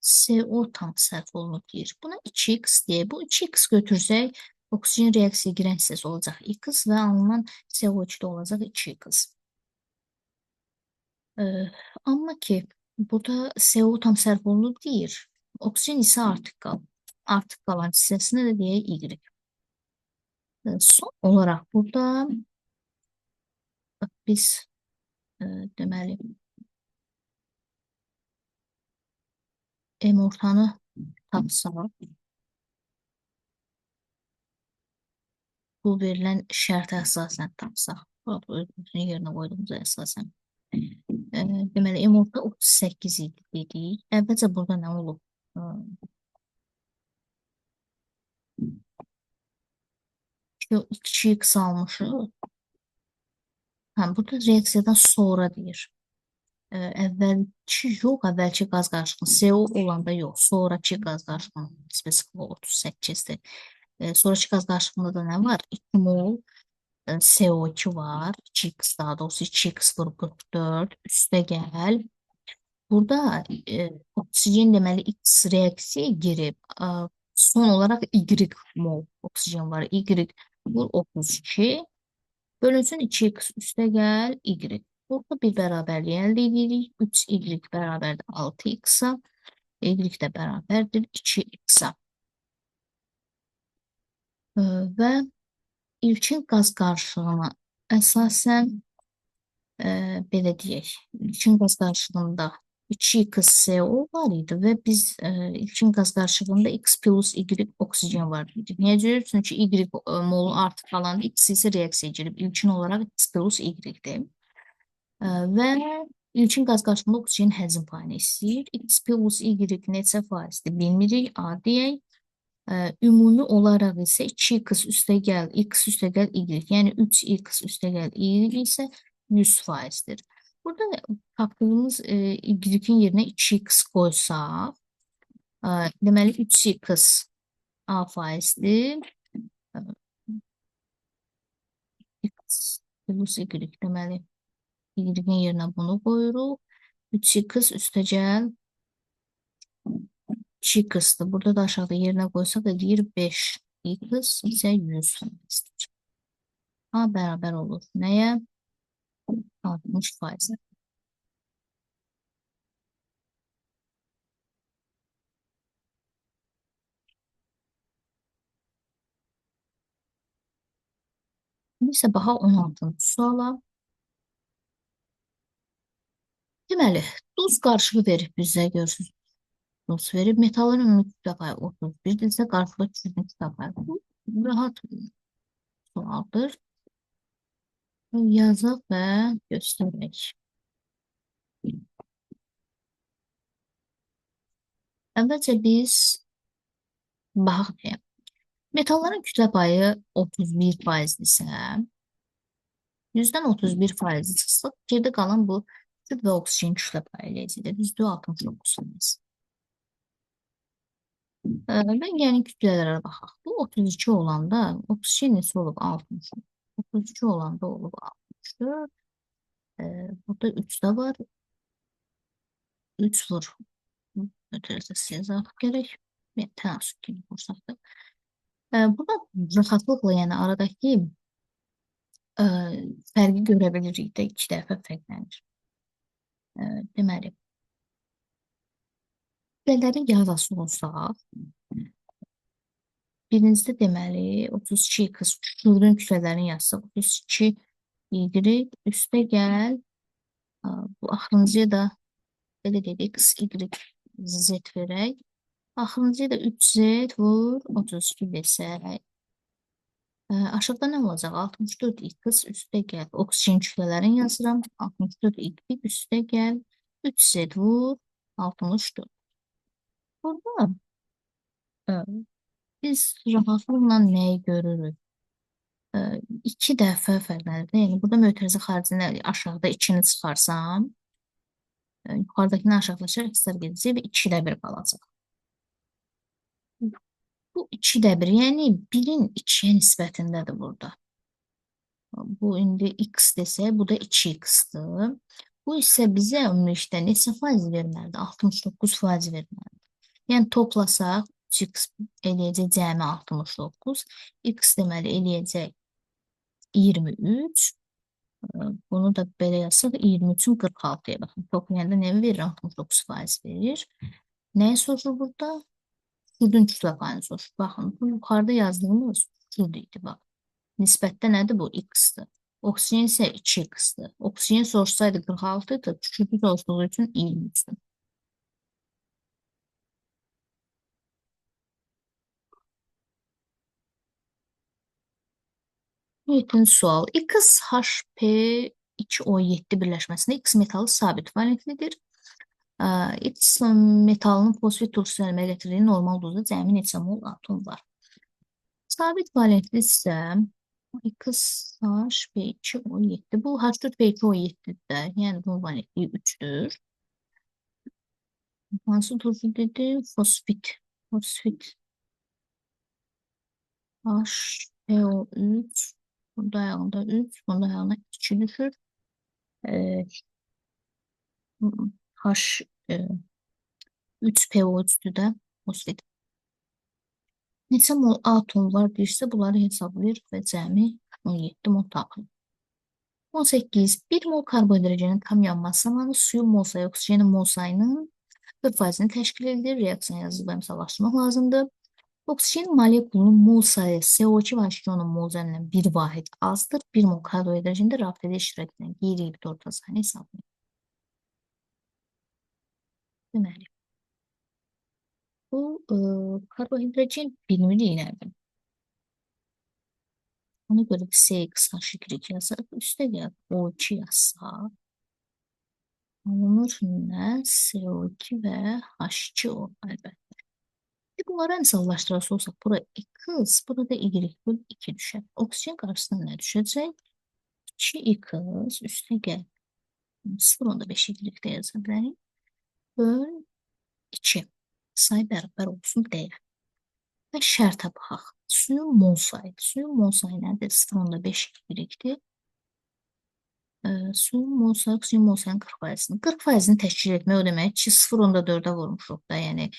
CO tam sərf olunub deyir. Buna 2x deyək. Bu 2x götürsək, oksigen reaksiyaya girən hissəsi olacaq X və alınan CO2 də olacaq 2x. Amma ki, burada CO tam sərf olunub deyir. Oksigen isə artıq qalır. Artıq qalan hissəsinə də deyək Y. Son olaraq burada bax, biz deməli M ortanı tapsaq, bu verilən şərtə əsasən tapsaq, burada özümüzün yerinə qoyduğumuza əsasən. Deməli, M orta 38 idi dedik. Əvvəlcə burada nə olub? 2x almışıq. Hə, burada reaksiyadan sonra deyir. Əvvəlki yox, əvvəlki qaz qarışımı CO olanda yox, sonrakı qaz qarışımının nisbi sıxlığı 38-dir. Sonrakı qaz qarışımında da nə var? 2 mol CO2 var. 2x daha doğrusu 2x vurub 44. Üstə gəl. Burada oksigen deməli X reaksiyaya girib. Son olaraq Y mol oksigen var. Y vur 32. Bölünsün 2x üstə gəl Y. Burada bir bərabərlik əldə edirik. 3y bərabərdir 6x-a. Y də bərabərdir 2x-a. Və ilkin qaz qarışığına əsasən belə deyək, ilkin qaz qarışığında 2xSO var idi və biz ilkin qaz qarışığında X plus Y oksigen var idi. Niyə cür? Çünki Y molun artıq qalan X isə reaksiyaya girib. İlkin olaraq X plus Y-dir. Və ilkin qaz qarışığında oksigen həzm payını istəyir. X plus Y neçə faizdir bilmirik. A deyək. Ümumi olaraq isə 2x üstə gəl, X üstə gəl Y. Yəni 3x üstə gəl Y isə 100 faizdir. Burada tapdığımız Y-in yerinə 2x qoysaq, deməli 3x A faizdir. X plus Y deməli Y-in yerinə bunu qoyuruq. 3x üstə gəl 2x-dir. Burada da aşağıda yerinə qoysaq eləyir 5x isə 100 faizdir. A bərabər olur. Nəyə? 60 faizə. İndi isə baxaq 16-cı suala. Deməli, duz qarışığı verib bizə, görürsünüz. Duz verib. Metalın ümumi kütlə payı 31-dirsə, qarışıqda kütlə kütlə payı. Bu rahat sualdır. Yazaq və göstərək. Əvvəlcə biz baxaq deyə. Metalların kütlə payı 31 faizdirsə, 100-dən 31 faizi çıxsaq, geridə qalan bu kükürt və oksigen kütlə payı eləyəcəkdir. Düzdür, 69 faiz. Və yəni kütlələrə baxaq. Bu 32 olanda oksigen neçə olub? 60. 32 olanda olub 64. Burada 3 də var. 3 vur. Ötürəcək yazaq gərək. Yəni, tənasüb kimi vursaq da. Burada rahatlıqla, yəni aradakı fərqi görə bilirik də, 2 dəfə fərqlənir. Deməli, kütlələrin yazası olsaq, birincidə deməli 32x kükürdün kütlələrini yazsaq, 32 Y üstə gəl, bu axırıncıya da belə deyək, X, Y, Z verək. Axırıncıya da 3Z vur 32 desək. Aşağıda nə olacaq? 64x üstə gəl. Oksigen kütlələrini yazıram. 64y üstə gəl. 3Z vur 64. Burada biz rahatlıqla nəyi görürük? İki dəfə fərqlənir. Yəni burada mötərizə xaricində aşağıda 2-ni çıxarsam, yuxarıdakını aşağılaşar, xisar gedəcək və 2-də 1 qalacaq. Bu 2-də 1, yəni 1-in 2-yə nisbətindədir burada. Bu indi x desək, bu da 2x-dir. Bu isə bizə ümumilikdə neçə faiz verməlidir? 69 faiz verməlidir. Yəni toplasaq 3x eləyəcək cəmi 69, x deməli eləyəcək 23. Bunu da belə yazsaq 23-ün 46-ya baxın. Toplayanda nə verir? 69 faiz verir. Nəyi soruşur burada? Kürdün kütlə payını soruşur. Baxın, bu yuxarıda yazdığımız kürd idi, bax. Nisbətdə nədir bu? X-dir. Oksigen isə 2x-dir. Oksigen soruşsaydı 46 idi, kükürdü soruşduğu üçün 23-dür. Yedinci sual. XHP2O7 birləşməsində X metalı sabit valentlidir. X metalının fosfit turşusu əmələ gətirdiyi normal duzda cəmi neçə mol atom var? Sabit valentli isə XHP2O7. Bu H4P2O7-dir də. Yəni bunun valentliyi 3-dür. Hansı turşu dedi? Fosfit. Fosfit. HPO3. Bunda ayağında 3, bunda ayağına 2 düşür. H 3PO3-dür də fosfid. Neçə mol atom var deyirsə, bunları hesablayırıq və cəmi 17 mol tapırıq. 18. 1 mol karbohidrogenin tam yanması zamanı suyun mol sayı oksigenin mol sayının 40%-ni təşkil edir. Reaksiya yazıb əmsallaşdırmaq lazımdır. Oksigen molekulunun mol sayı CO2 və H2O-nun mol zəmindən bir vahid azdır. 1 mol karbohidrogendə rabitədə iştirak edən qeyri-hibrid orta sayını hesablayın. Deməli, bu karbohidrogen bilmirik nədir. Ona görə CX H2 yazaq. Üstə gəl O2 yazsaq. Alınır nə? CO2 və H2O əlbəttə. Bunları əmsallaşdırası olsaq, bura X, burada Y böl 2 düşər. Oksigen qarşısına nə düşəcək? 2X üstə gəl 0,5 Y də yaza bilərik. Böl 2. Say bərabər olsun deyə. Və şərtə baxaq. Suyun mol sayı. Suyun mol sayı nədir? 0,5 Y-dir. Suyun mol sayı, oksigen mol sayının 40%-ni. 40%-ni təşkil etmək o demək ki, 0,4-ə vurmuşuq da. Yəni,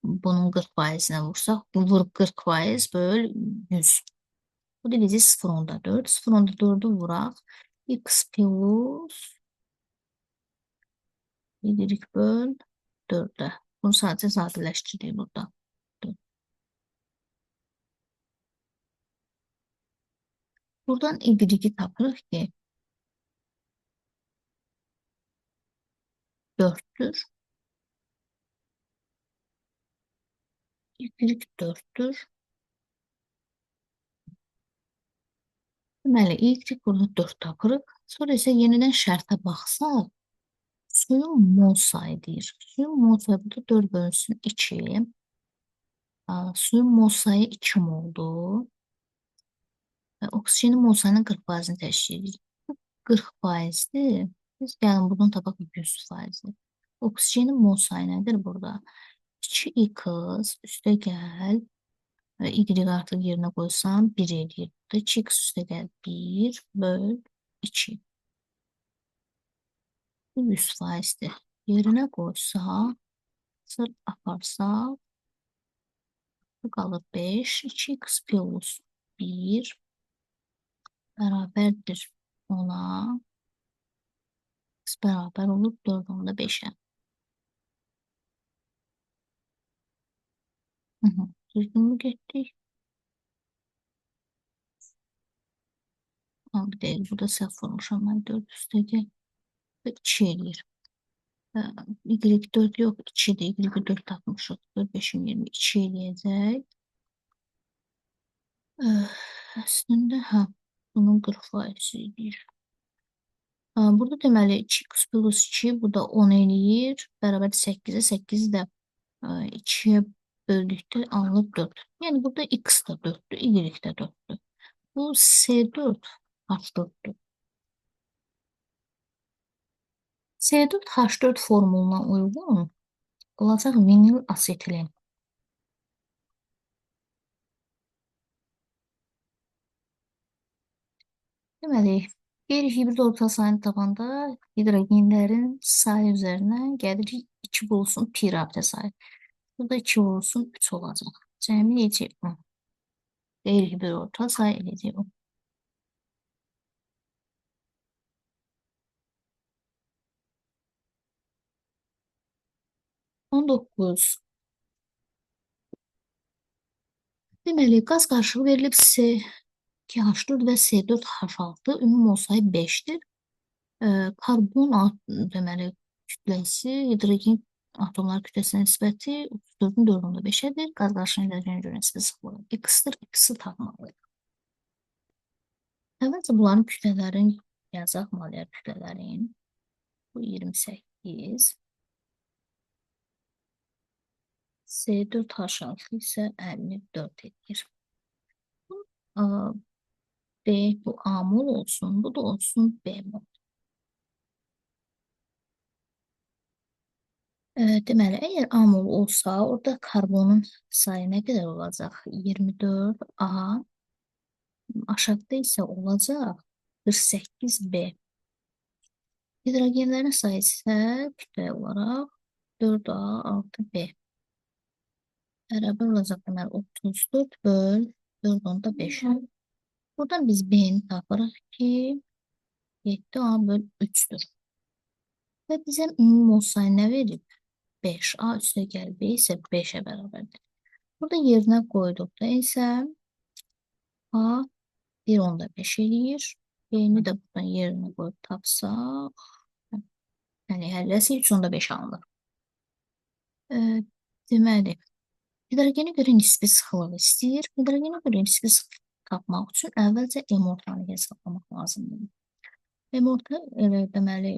bunun 40%-nə vursaq, vurub 40% böl 100. Bu da eləyəcək 0,4. 0,4-ü vuraq. X plus Y böl 4-ə. Bunu sadəcə sadələşdiririk burada. 4. Buradan Y-i tapırıq ki, 4-dür. Y 4-dür. Deməli, Y burada 4 tapırıq. Sonra isə yenidən şərtə baxsaq, suyun mol sayı deyir. Suyun mol sayı burada 4 bölünsün 2. Suyun mol sayı 2 moldur. Və oksigenin mol sayının 40%-ni təşkil edir. 40%-dir. Biz gəlin buradan tapaq 100%. Oksigenin mol sayı nədir burada? 2x üstə gəl. Y artıq yerinə qoysam 1 eləyir. Burada 2x üstə gəl 1 böl 2. Bu 100%-dir. Yerinə qoysaq, sır aparsaq, bu qalır 5. 2x plus 1 bərabərdir ona. X bərabər olur 4,5-ə. Düzgün mü getdik? Bir dəqiqə, burada səhv vurmuşam mən 4 üstə gəl. 2 eləyir. Y4 yox, 2-dir. Y 4 tapmışıq. 4, 5, 20, 2 eləyəcək. Əslində, hə, bunun 40% eləyir. Burada deməli 2x plus 2, bu da 10 eləyir. Bərabər 8-ə, 8 də 2-yə böldükdə alınır 4. Yəni burada x də 4-dür, y də 4-dür. Bu S4 H4-dür. S4 H4 formuluna uyğun olacaq vinil asetilen. Deməli, qeyri-hibrid orbital sayını tapanda hidrogenlərin sayı üzərindən gəlirik 2 vurulsun pi rabitə sayı. Burada 2 vurulsun 3 olacaq. Cəmi eləyəcək 10. Qeyri-hibrid orbital sayı eləyəcək 10. 19. Deməli, qaz qarışığı verilib C2H4 və C4H6, ümumi mol sayı 5-dir. Karbon deməli, kütləsi hidrogen atomlar kütləsinə nisbəti 34-ün 4,5-ədir. Qaz qarışığının hidrogenə görə nisbəti 0,x-dir. X-i tapmalıyıq. Əvvəlcə bunların kütlələrini yazaq, molyar kütlələrin. Bu 28. C4H6 isə 54 edir. B, bu A mol olsun, bu da olsun B mol. Deməli, əgər A mol olsa, orada karbonun sayı nə qədər olacaq? 24 A. Aşağıda isə olacaq 48 B. Hidrogenlərin sayı isə kütlə olaraq 4A 6B bərabər olacaq deməli 34 böl 4,5-ə. Buradan biz B-ni tapırıq ki, 7A böl 3-dür. Və bizə ümumi mol sayı nə verib? 5. A üstə gəl B isə 5-ə bərabərdir. Burada yerinə qoyduqda isə A 1,5 eləyir. B-ni də buradan yerinə qoyub tapsaq, yəni həlləsi 3,5 alınır. Deməli, hidrogenə görə nisbi sıxlıq istəyir. Hidrogenə görə nisbi sıxlıq tapmaq üçün əvvəlcə M ortanı hesablamaq lazımdır. M orta elə deməli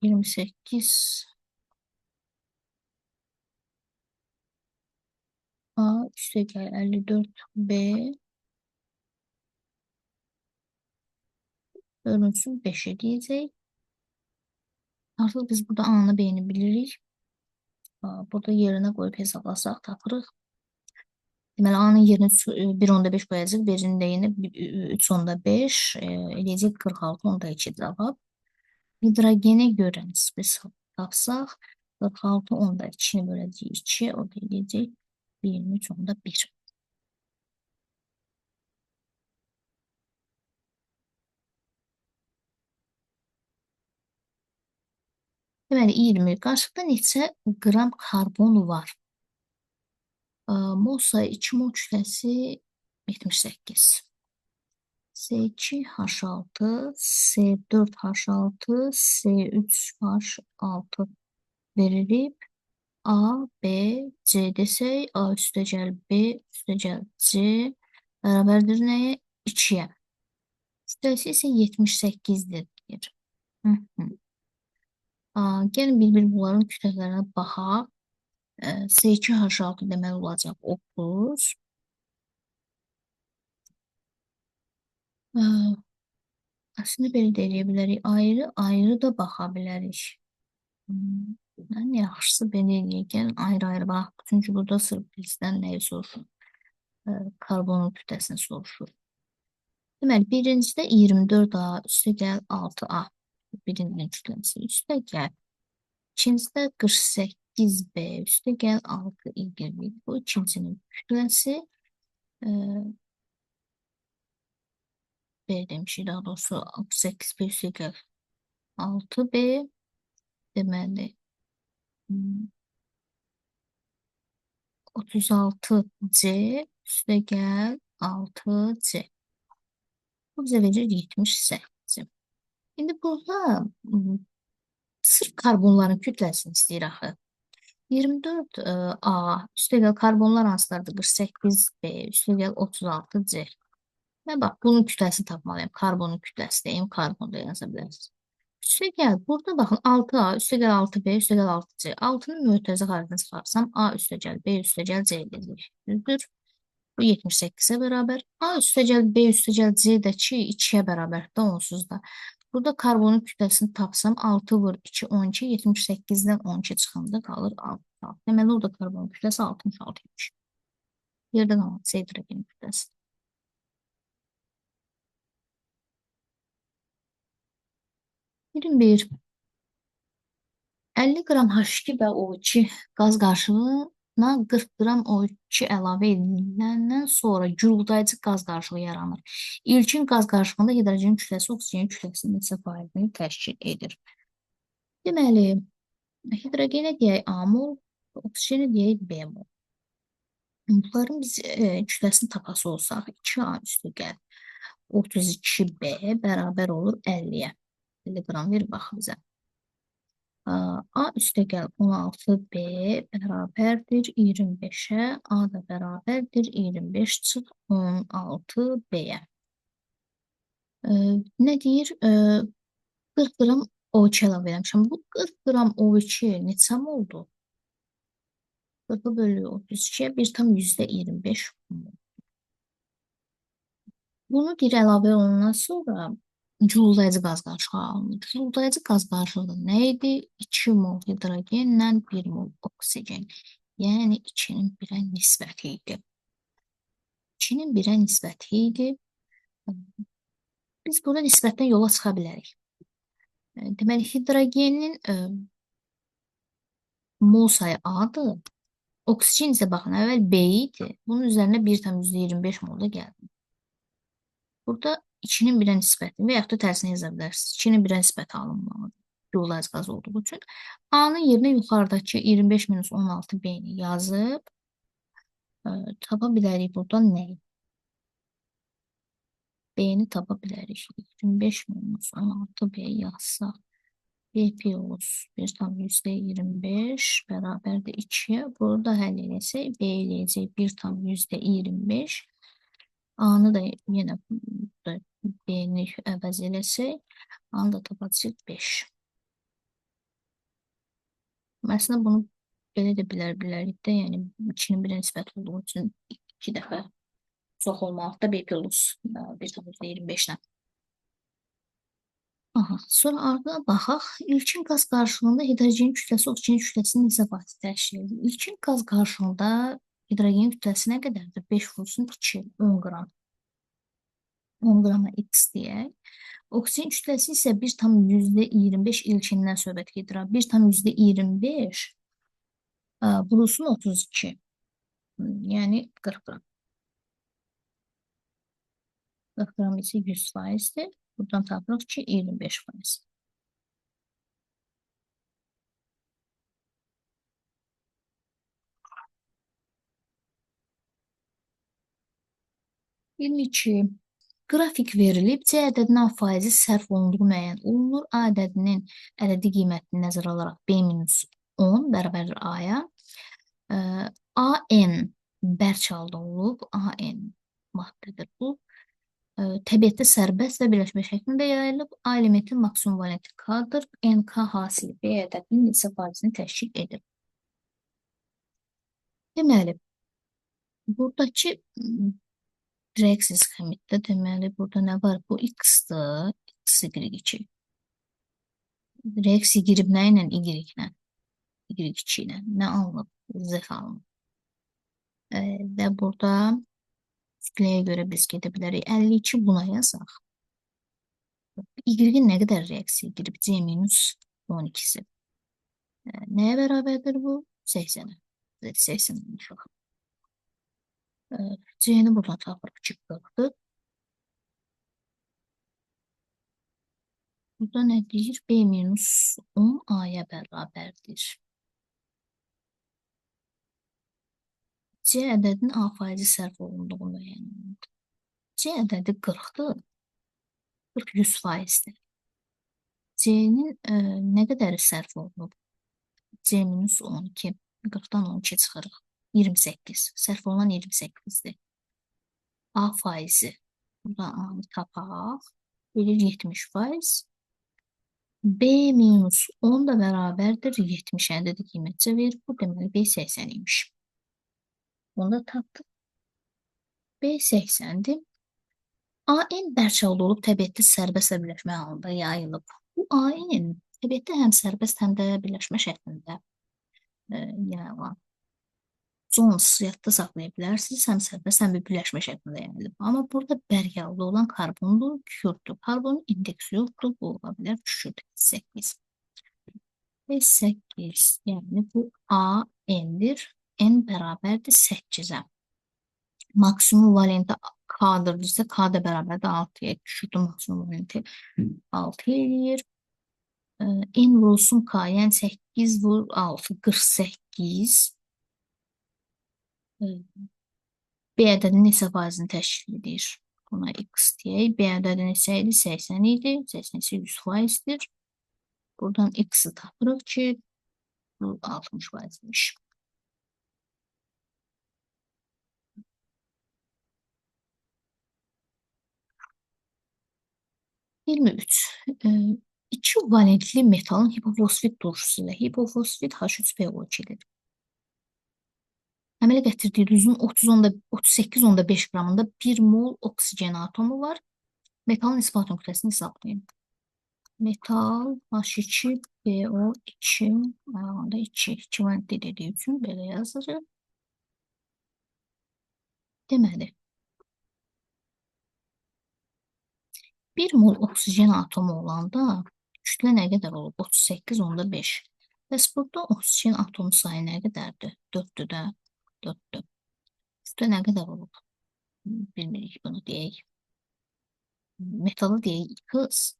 28 A üstə gəl 54 B bölünsün 5 edəcək. Artıq biz burada A-nı B-ni bilirik. Burada yerinə qoyub hesablasaq tapırıq. Deməli, A-nın yerinə 1,5 qoyacaq, B-nin də yerinə 3,5 eləyəcək 46,2 cavab. Hidrogenə görə nisbi tapsaq, 46,2-ni böləcəyik 2, o da eləyəcək 23,1. Deməli, 20. Qarşıda neçə qram karbon var? Mol sayı 2 mol kütləsi 78. S2H6, S4H6, S3H6 verilib. A, B, C desək, A üstəgəl B üstəgəl C bərabərdir nəyə? 2-yə. Kütləsi isə 78-dir deyir. Gəlin bir-bir bunların kütlələrinə baxaq. S2H6 deməli olacaq 30. Əslində belə də eləyə bilərik. Ayrı-ayrı da baxa bilərik. Ən yaxşısı belə eləyək. Gəlin ayrı-ayrı bax. Çünki burada sırf bizdən nəyi soruşur? Karbonun kütləsini soruşur. Deməli, birincidə 24A üstə gəl 6A. Birincinin kütləsi üstə gəl. İkincidə 48B üstə gəl 6Y. Bu ikincinin kütləsi. B demişik daha doğrusu 8B üstə gəl 6B. Deməli, 36C üstə gəl 6C. Bu bizə verir 78. İndi burada sırf karbonların kütləsini istəyir axı. 24 A üstəgəl karbonlar hansılardır? 48B üstəgəl 36C. Mən bax bunun kütləsini tapmalıyam. Karbonun kütləsi deyim, karbon da yaza bilərsiniz. Üstəgəl burada baxın 6A üstəgəl 6B üstəgəl 6C. 6-nın mötərizə xaricini çıxarsam A üstəgəl B üstəgəl C edəcək. Düzdür? Bu 78-ə bərabər. A üstəgəl B üstəgəl C də ki 2-yə bərabər də onsuz da. Burada karbonun kütləsini tapsam 6 vur 2, 12, 78-dən 12 çıxanda qalır 66. Deməli, orada karbonun kütləsi 66 imiş. Yerdə qalan C hidrogenin kütləsi. 21. 50 qram H2 və O2 qaz qarışığına 40 qram O2 əlavə ediləndən sonra guruldayıcı qaz qarışığı yaranır. İlkin qaz qarışığında hidrogenin kütləsi oksigenin kütləsinin neçə faizini təşkil edir? Deməli, hidrogenə deyək A mol, oksigenə deyək B mol. Bunların biz kütləsini tapası olsaq 2A üstə gəl 32B bərabər olur 50-yə. 50 qram verir bax bizə. A üstə gəl 16B bərabərdir 25-ə. A da bərabərdir 25 çıx 16B-yə. Nə deyir? 40 qram O2 əlavə eləmişəm. Bu 40 qram O2 neçə moldur? 40-ı bölü 32-yə 1,25 mol. Bunu deyir əlavə olunandan sonra guruldayıcı qaz qarışığı alınır. Guruldayıcı qaz qarışığı da nə idi? 2 mol hidrogenlə 1 mol oksigen. Yəni 2-nin 1-ə nisbəti idi. 2-nin 1-ə nisbəti idi. Biz burada nisbətdən yola çıxa bilərik. Deməli, hidrogenin mol sayı A-dır. Oksigen isə baxın, əvvəl B idi. Bunun üzərinə 1,25 molda gəldi. Burada 2-nin 1-ə nisbəti və yaxud da tərsinə yaza bilərsiniz. 2-nin 1-ə nisbəti alınmalıdır. Yoldaş qaz olduğu üçün. A-nın yerinə yuxarıdakı 25 minus 16 B-ni yazıb tapa bilərik buradan nəyi? B-ni tapa bilərik. 25 minus 16 B yazsaq. B plus 1,25 bərabərdir 2-yə. Bunu da həll eləsək, B eləyəcək 1,25. A-nı da yenə B-ni əvəz eləsək, A-nı da tapacaq 5. Əslində bunu belə də bilərik də, yəni 2-nin 1-ə nisbət olduğu üçün 2 dəfə çox olmalıdır da B plus 1,25-lə. Aha, sonra ardına baxaq. İlkin qaz qarışığında hidrogenin kütləsi oksigenin kütləsinin neçə faiz təşkil edir? İlkin qaz qarışığında hidrogenin kütləsi nə qədərdir? 5 vursun 2, 10 qram. 10 qrama x deyək. Oksigen kütləsi isə 1,25 ilkindən söhbət gedir. 1,25 vurulsun 32. Yəni 40 qram. 40 qram isə 100 faizdir. Buradan tapırıq ki, 25 faiz. ...22. Qrafik verilib, C ədədinin A faizi sərf olunduğu müəyyən olunur. A ədədinin ədədi qiymətini nəzərə alaraq B minus 10 bərabərdir A-ya. AN bərk halda olub. AN maddədir bu. Təbiətdə sərbəst və birləşmə şəklində yayılıb. A elementin maksimum valenti K-dır. NK hasili B ədədinin neçə faizini təşkil edir? Deməli, buradakı reaksiya sxemitdə, deməli, burada nə var? Bu X-dır, X, Y2. Reaksiya girib nə ilə? Y ilə. Y2 ilə. Nə alınıb? Z alınıb. Və burada kütləyə görə biz gedə bilərik. 52 buna yazaq. Y-in nə qədər reaksiya girib? C minus 12-si. Nəyə bərabərdir bu? 80-ə. 80 olmuşuq. C-ni buradan tapırıq ki, 40-dır. Burada nə deyir? B minus 10 A-ya bərabərdir. C ədədinin A faizi sərf olunduğu müəyyən olundu. C ədədi 40-dır. 40 100 faizdir. C-nin nə qədəri sərf olunub? C minus 12. 40-dan 12 çıxırıq. 28. Sərf olunan 28-dir. A faizi. Buradan A-nı tapaq. Verir 70 faiz. B minus 10 da bərabərdir 70 ədədi qiymətcə verir. Bu deməli B 80 imiş. Bunu da tapdıq. B 80-dir. AN bərk halda olub, təbiətdə sərbəst və birləşmə halında yayılıb. Bu AN təbiətdə həm sərbəst, həm də birləşmə şəklində yayılan. Jones yadda saxlaya bilərsiniz. Həm sərbəst, həm də birləşmə şəklində yayılıb. Amma burada bərk halda olan karbondur, kükürdür. Karbonun indeksi yoxdur. Bu ola bilər kükürt 8. Və 8, yəni bu AN-dir. N bərabərdir 8-ə. Maksimum valenti K-dır isə K da bərabərdir 6-ya. Kükürdün maksimum valenti 6 eləyir. N vurulsun K, yəni 8 vur 6, 48. B ədədi neçə faizini təşkil edir? Buna X deyək. B ədədi neçə idi? 80 idi. 80 isə 100 faizdir. Buradan X-i tapırıq ki, bu 60 faizmiş. 23. İki valentli metalın hipofosfit turşusu ilə hipofosfit H3PO2-dir. Əmələ gətirdiyi duzun 38,5 qramında 1 mol oksigen atomu var. Metalın nisbi atom kütləsini hesablayın. Metal H2PO2 ayağında 2. 2 valentli dediyi üçün belə yazırıq. Deməli, 1 mol oksigen atomu olanda kütlə nə qədər olub? 38,5. Bəs burada oksigen atomu sayı nə qədərdir? 4-dür də. 4-dür. Kütlə nə qədər olub? Bilmirik bunu deyək. Metalı deyək X.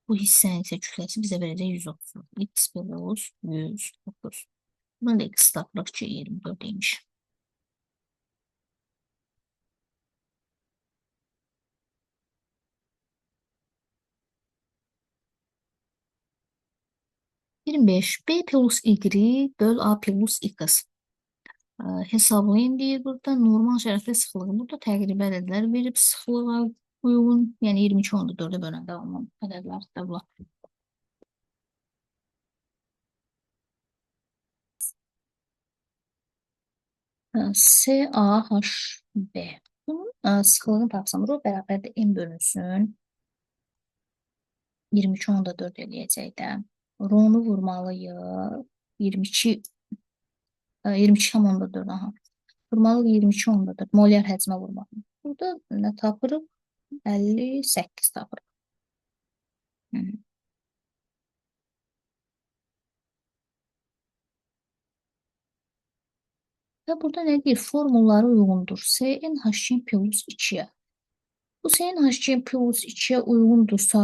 Bu hissənin isə kütləsi bizə verəcək 130. X plus 130. Bunu da X tapırıq ki, 24 imiş. 25. B plus Y böl A plus X. Hesablayın deyir burada. Normal şəraitdə sıxlığı. Burada təqribi ədədlər verib sıxlığa uyğun. Yəni 22,4-ə böləndə alınan ədədlər də bunlar. S, A, H, B. Bunun sıxlığını tapsam, rho bərabərdir M bölünsün. 22,4 eləyəcək də. Rho-nu vurmalıyıq. 22,4 aha. Vurmalıyıq 22,4. Molyar həcmə vurmalıyıq. Burada nə tapırıq? 58 tapırıq. Və burada nə deyir? Formulları uyğundur. SNH plus 2-yə. Bu SNH plus 2-yə uyğundursa,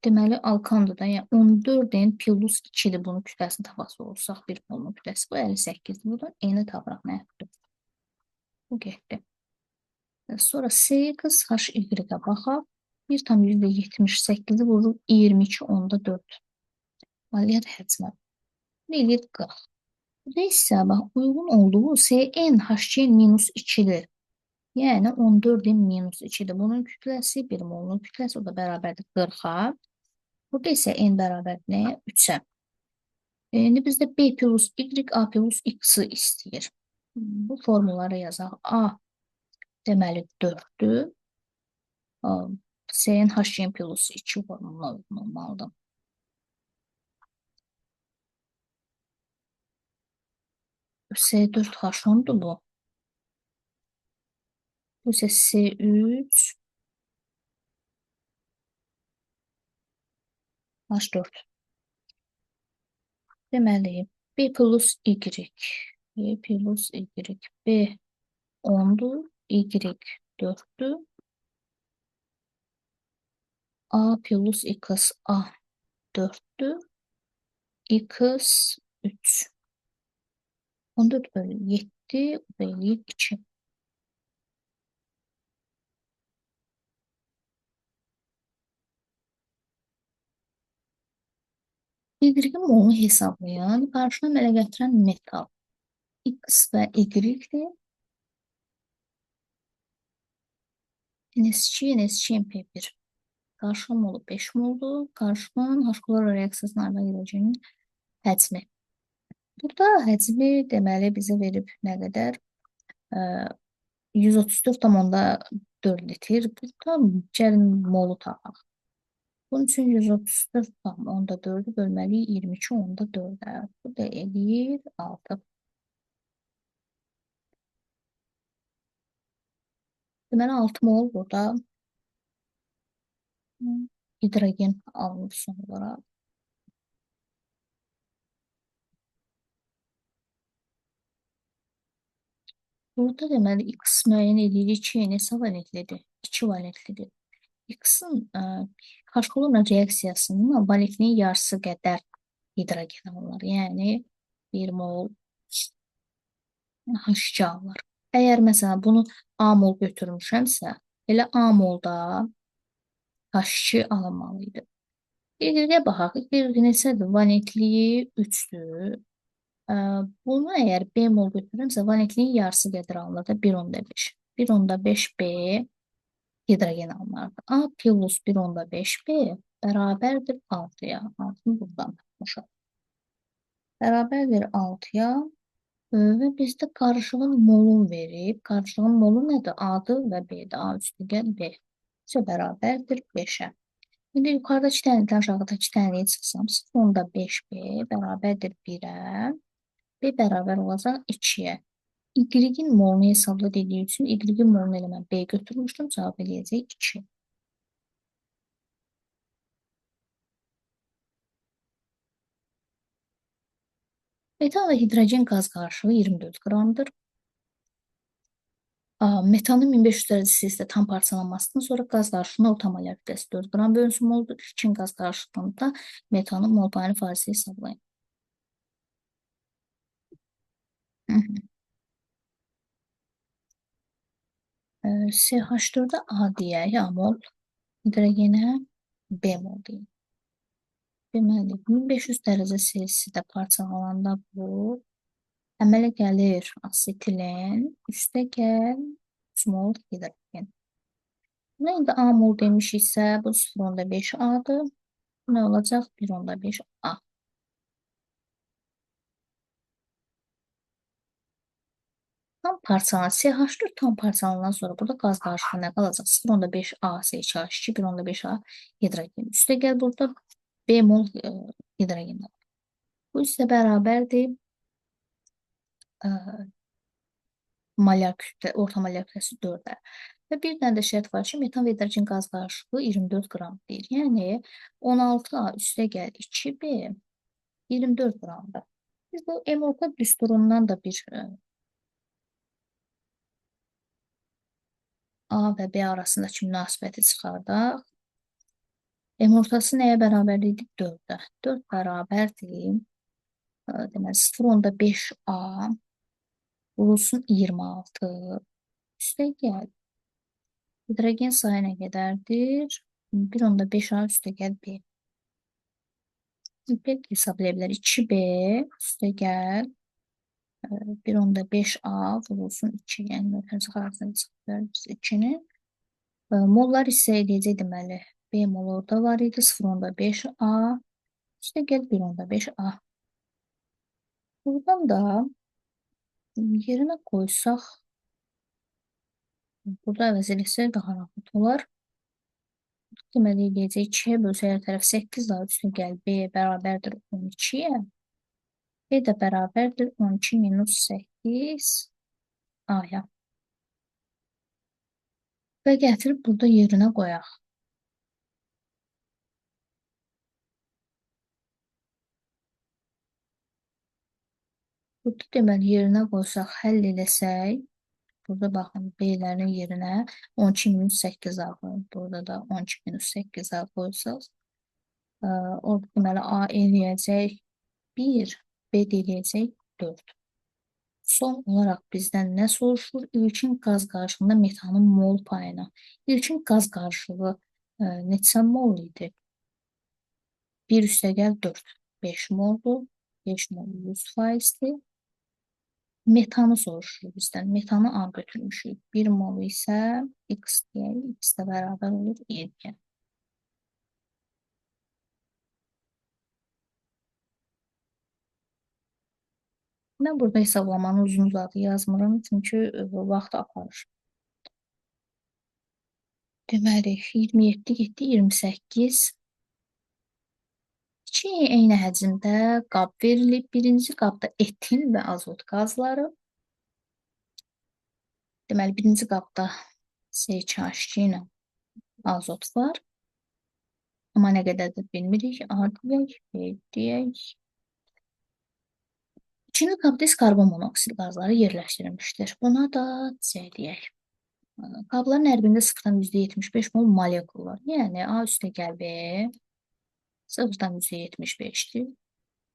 deməli alkandır da. Yəni 14N plus 2-dir. Bunun kütləsini tapası olsaq, bir molun kütləsi. Bu 58-dir. Buradan N-i tapıraq. Nə yapdı? Bu getdi. Sonra SX, HY-ə baxaq. 1,78-i vururuq 22,4. Molyar həcmə. Nə eləyir? 40. Burada isə bax, uyğun olduğu SN HC minus 2-dir. Yəni 14N minus 2-dir. Bunun kütləsi, 1 molunun kütləsi, o da bərabərdir 40-a. Burada isə N bərabərdir nəyə? 3-ə. İndi bizdə B plus Y, A plus X-i istəyir. Bu formulları yazaq. A deməli 4-dür. SN HC plus 2 formuluna uyğun olmalıdır. S4H10'dur bu. Bu isə S3 H4. Deməli, B plus Y. B plus Y. B 10'dur. Y 4'dür. A plus X A 4'dür. X 3. 14 bölü 7, bu da eləyir 2. Y-in molunu hesablayan, qarşına əmələ gətirən metal. X və Y-dir. NS2, NS2, MP1. Qarşığın molu 5 moldur. Qarşığın H-klor reaksiyasına əmələ gələcəyinin həcmi. Burada həcmi deməli bizə verib nə qədər? 134,4 litr. Burada gəlin molu tapaq. Bunun üçün 134,4-ü bölməliyik 22,4-ə. Bu da eləyir 6. Deməli 6 mol burada hidrogen alınır son olaraq. Burada deməli X müəyyən edirik ki, neçə valentlidir? 2 valentlidir. X-in H-klorla reaksiyasının valentliyin yarısı qədər hidrogen alınır. Yəni 1 mol H2 alınır. Əgər məsələn bunu A mol götürmüşəmsə, elə A molda H2 alınmalı idi. Y-ə baxaq. Y neçədir? Valentliyi 3-dür. Bunu əgər B mol götürürəmsə, valentliyin yarısı qədər alınır da 1,5. 1,5 B hidrogen alınardı. A plus 1,5 B bərabərdir 6-ya. 6-nı buradan tapmışıq. Bərabərdir 6-ya. Və bizdə qarışığın molun verib. Qarışığın molu nədir? A-dır və B-dir. A üstəgəl B. Isə bərabərdir 5-ə. İndi yuxarıda 2 dənədən aşağıda 2 dənəyə çıxsam 0,5 B bərabərdir 1-ə. B bərabər olacaq 2-yə. Y-in molunu hesabla dediyi üçün Y-in molunu elə mən B götürmüşdüm. Cavab eləyəcək 2. Metan və hidrogen qaz qarışığı 24 qramdır. Metanın 1500 dərəcə Selsiusdə tam parçalanmasından sonra qaz qarışığının orta molyar kütləsi 4 qram bölünsün moldur. İlkin qaz qarışığında metanın mol payını faizi hesablayın. CH4-ə A deyək, A mol, hidrogenə B mol deyək. Deməli, 1500 dərəcə Selsiusdə parçalananda bu əmələ gəlir asetilen, üstə gəl 3 mol hidrogen. Buna indi A mol demişiksə, bu 0,5 A-dır. Bu nə olacaq? 1,5 A. Tam parçalanan CH4 tam parçalanandan sonra burada qaz qarışığı nə qalacaq? 0,5 A CH2, 1,5 A hidrogen. Üstə gəl burada B mol hidrogen var. Bu isə bərabərdir molyar kütlə, orta molyar kütləsi 4-ə. Və bir dənə də şərt var ki, metan və hidrogen qaz qarışığı 24 qram deyir. Yəni 16A üstə gəl 2B 24 qramdır. Biz bu M orta düsturundan da bir A və B arasındakı münasibəti çıxardaq. M ortası nəyə bərabər idi? 4-ə. 4 bərabərdir. Deməli 0,5 A vurulsun 26. Üstə gəl. Hidrogen sayı nə qədərdir? 1,5 A üstə gəl B. B hesablaya bilər. 2B üstə gəl. 1,5 A vurulsun 2. Yəni mötərizə xaricində çıxıb biz 2-ni. Mollar isə eləyəcək deməli. B mol orada var idi. 0,5 A. Üstə gəl 1,5 A. Buradan da yerinə qoysaq, burada əvəz eləsək daha rahat olar. Deməli, eləyəcək 2-yə bölsək hər tərəf 8 daha üstə gəl B bərabərdir 12-yə. B də bərabərdir 12 minus 8 A-ya. Və gətirib burada yerinə qoyaq. Burada deməli yerinə qoysaq, həll eləsək, burada baxın B-lərin yerinə 12 minus 8 A qoyun. Burada da 12 minus 8 A qoysaq, orada deməli A eləyəcək 1, B də eləyəcək 4. Son olaraq bizdən nə soruşur? İlkin qaz qarışığında metanın mol payını. İlkin qaz qarışığı neçə mol idi? 1 üstə gəl 4. 5 moldur. 5 mol 100%-dir. Metanı soruşur bizdən. Metanı A götürmüşük. 1 mol isə X deyək. X də bərabər olur 7-yə. Mən burada hesablamanı uzun uzadı yazmıram, çünki vaxt aparır. Deməli, 27 getdi, 28. İki eyni həcmdə qab verilib. Birinci qabda etin və azot qazları. Deməli, birinci qabda CH2 ilə azot var. Amma nə qədərdir bilmirik. A deyək, B deyək. İkinci qabda isə karbon monoksid qazları yerləşdirilmişdir. Buna da C deyək. Qabların hər birində 0,75 mol molekul var. Yəni A üstə gəl B 0,75-dir.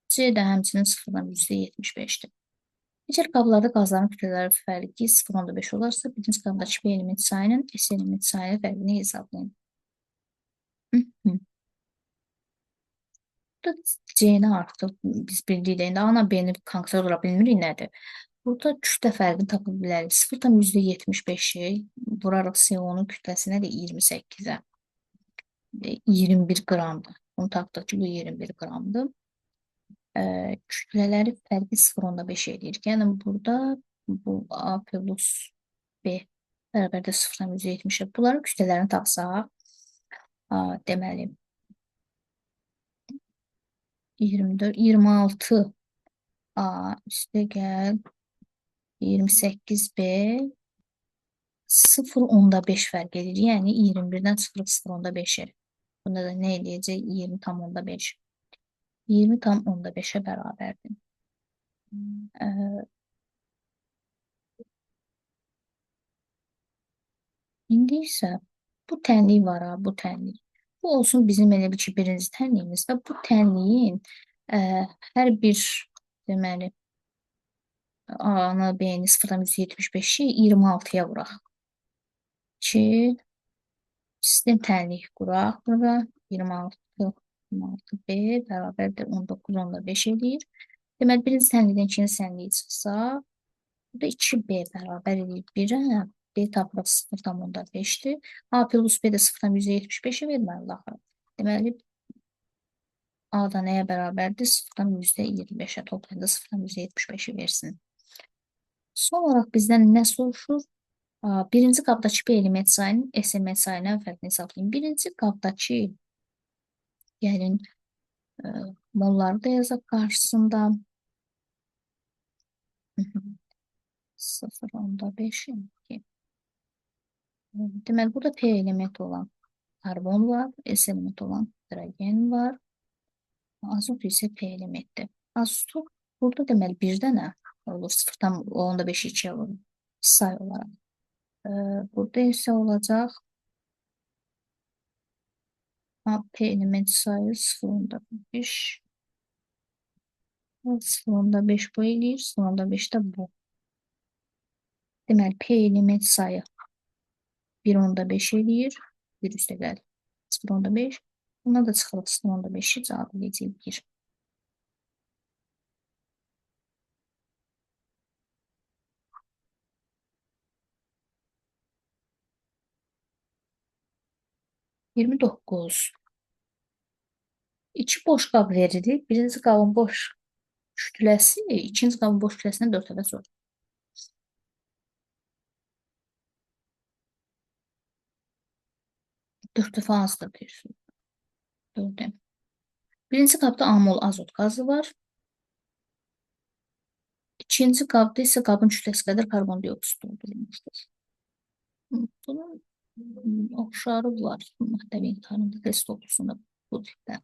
C də həmçinin 0,75-dir. Digər qablarda qazların kütlələri fərqi 0,5 olarsa, birinci qabdakı B element sayının S element sayının fərqini hesablayın. Burada C-ni artıq biz bildikdə, indi A-la B-ni konkret olaraq bilmirik nədir. Burada kütlə fərqini tapa bilərik. 0,75-i vurarıq CO-nun kütləsinə də 28-ə. 21 qramdır. Bunu tapdıq ki, bu 21 qramdır. Kütlələri fərqi 0,5 eləyir. Yəni burada bu A plus B bərabərdir 0,70-ə. Bunların kütlələrini tapsaq, deməli 24, 26 A üstə gəl 28 B 0,5 fərq edir. Yəni 21-dən çıxırıq 0,5-i. Bunda da nə eləyəcək? 20,5. 20,5-ə bərabərdir. İndi isə bu tənlik var ha, bu tənlik. Bu olsun bizim elə bil ki, birinci tənliyimiz və bu tənliyin hər bir deməli A-nı, B-ni 0,75-i 26-ya vuraq. Ki, sistem tənlik quraq burada. 26, 26B bərabərdir 19,5 eləyir. Deməli, birinci tənlikdən ikinci tənliyi çıxsa, burada 2B bərabər eləyir 1-ə. B tapırıq 0,5-dir. A plus B də 0,75-i verməlidir axı. Deməli, A da nəyə bərabərdir? 0,25-ə toplayanda 0,75-i versin. Son olaraq bizdən nə soruşur? Birinci qabdakı B element sayının S element sayından fərqini hesablayın. Birinci qabdakı, gəlin, molları da yazaq qarşısında. 0,5 2. Deməli, burada P elementi olan karbon var, S elementi olan hidrogen var. Azot isə P elementdir. Azot burada deməli bir dənə olur. 0,5-i 2-yə vurur say olaraq. Burada isə olacaq A, P element sayı 0,5. 0,5 bu eləyir, 0,5 də bu. Deməli, P element sayı 1,5 eləyir. 1 üstə gəl 0,5. Bundan da çıxırıq 0,5-i cavab eləyəcək 1. ...29. İki boş qab verilir. Birinci qabın boş kütləsi, ikinci qabın boş kütləsindən 4 dəfə çoxdur. 4 dəfə azdır deyirsiniz. 4. Birinci qabda A mol azot qazı var. İkinci qabda isə qabın kütləsi qədər karbondioksid doldurulmuşdur. Bunun oxşarı var maddə miqdarında test olusunda bu tipdə.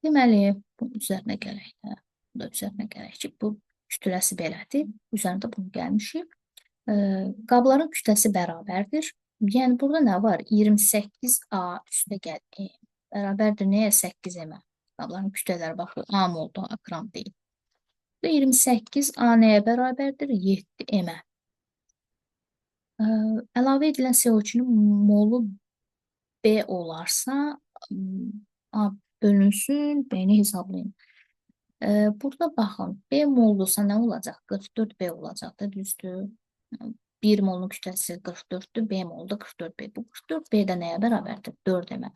Deməli, bunun üzərinə gələk də. Bu da üzərinə gələk ki, bu kütləsi belədir. Üzərində bunu gəlmişik. Qabların kütləsi bərabərdir. Yəni, burada nə var? 28A üstə gəl M. Bərabərdir nəyə? 8M-ə. Qabların kütlələri baxır. A moldu, A qram deyil. Bu 28A nəyə bərabərdir? 7M-ə. Əlavə edilən CO2-nin molu B olarsa, A bölünsün, B-ni hesablayın. Burada baxın, B moldursa nə olacaq? 44B olacaq da, düzdür? 1 molun kütləsi 44-dür, B molu da 44B. Bu 44B də nəyə bərabərdir? 4M-ə.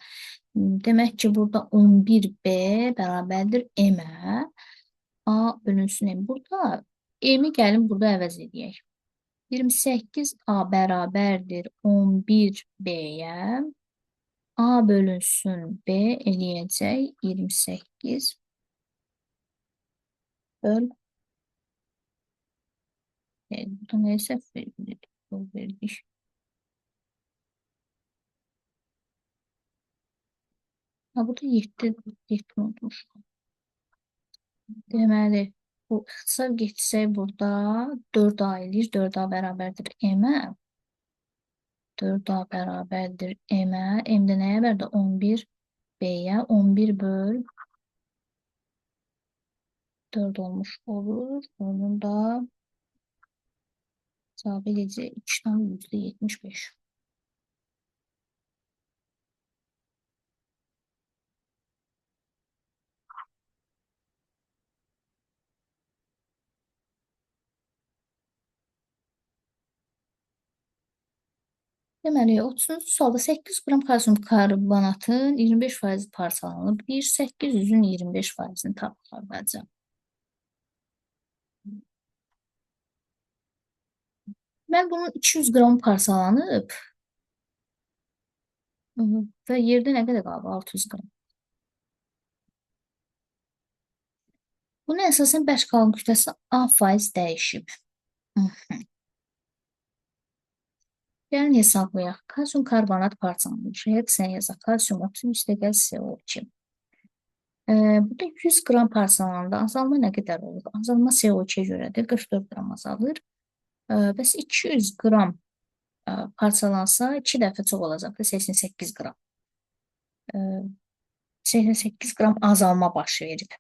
Demək ki, burada 11B bərabərdir M-ə. A bölünsün M. Burada M-i gəlin burada əvəz edək. 28A bərabərdir 11B-yə. A bölünsün B eləyəcək 28 böl. Burada neyse verdik. Ha, burada 7, 7 unutmuşum. Deməli, bu ixtisar getsək burada 4A eləyir. 4A bərabərdir M-ə. 4A bərabərdir M-ə. M də nəyə bərabərdir? 11 B-yə. 11 böl 4 olmuş olur. Onun da cavabı eləyəcək 2,75. Deməli, 30-cu sualda 800 qram kalsium karbonatın 25% parçalanıb. 800-ün 25%-ni tapaq əvvəlcə. Mən bunun 200 qram parçalanıb və yerdə nə qədər qalıb? 600 qram. Buna əsasən bərk qalın kütləsi A faiz dəyişib. Gəlin hesablayaq. Kalsium karbonat parçalanmış. Reaksiya yazaq. Kalsium oksid üstəgəl CO2. Burada 100 qram parçalananda azalma nə qədər olur? Azalma CO2-yə görədir, 44 qram azalır. Bəs 200 qram parçalansa 2 dəfə çox olacaqdır, 88 qram. 88 qram azalma baş verib.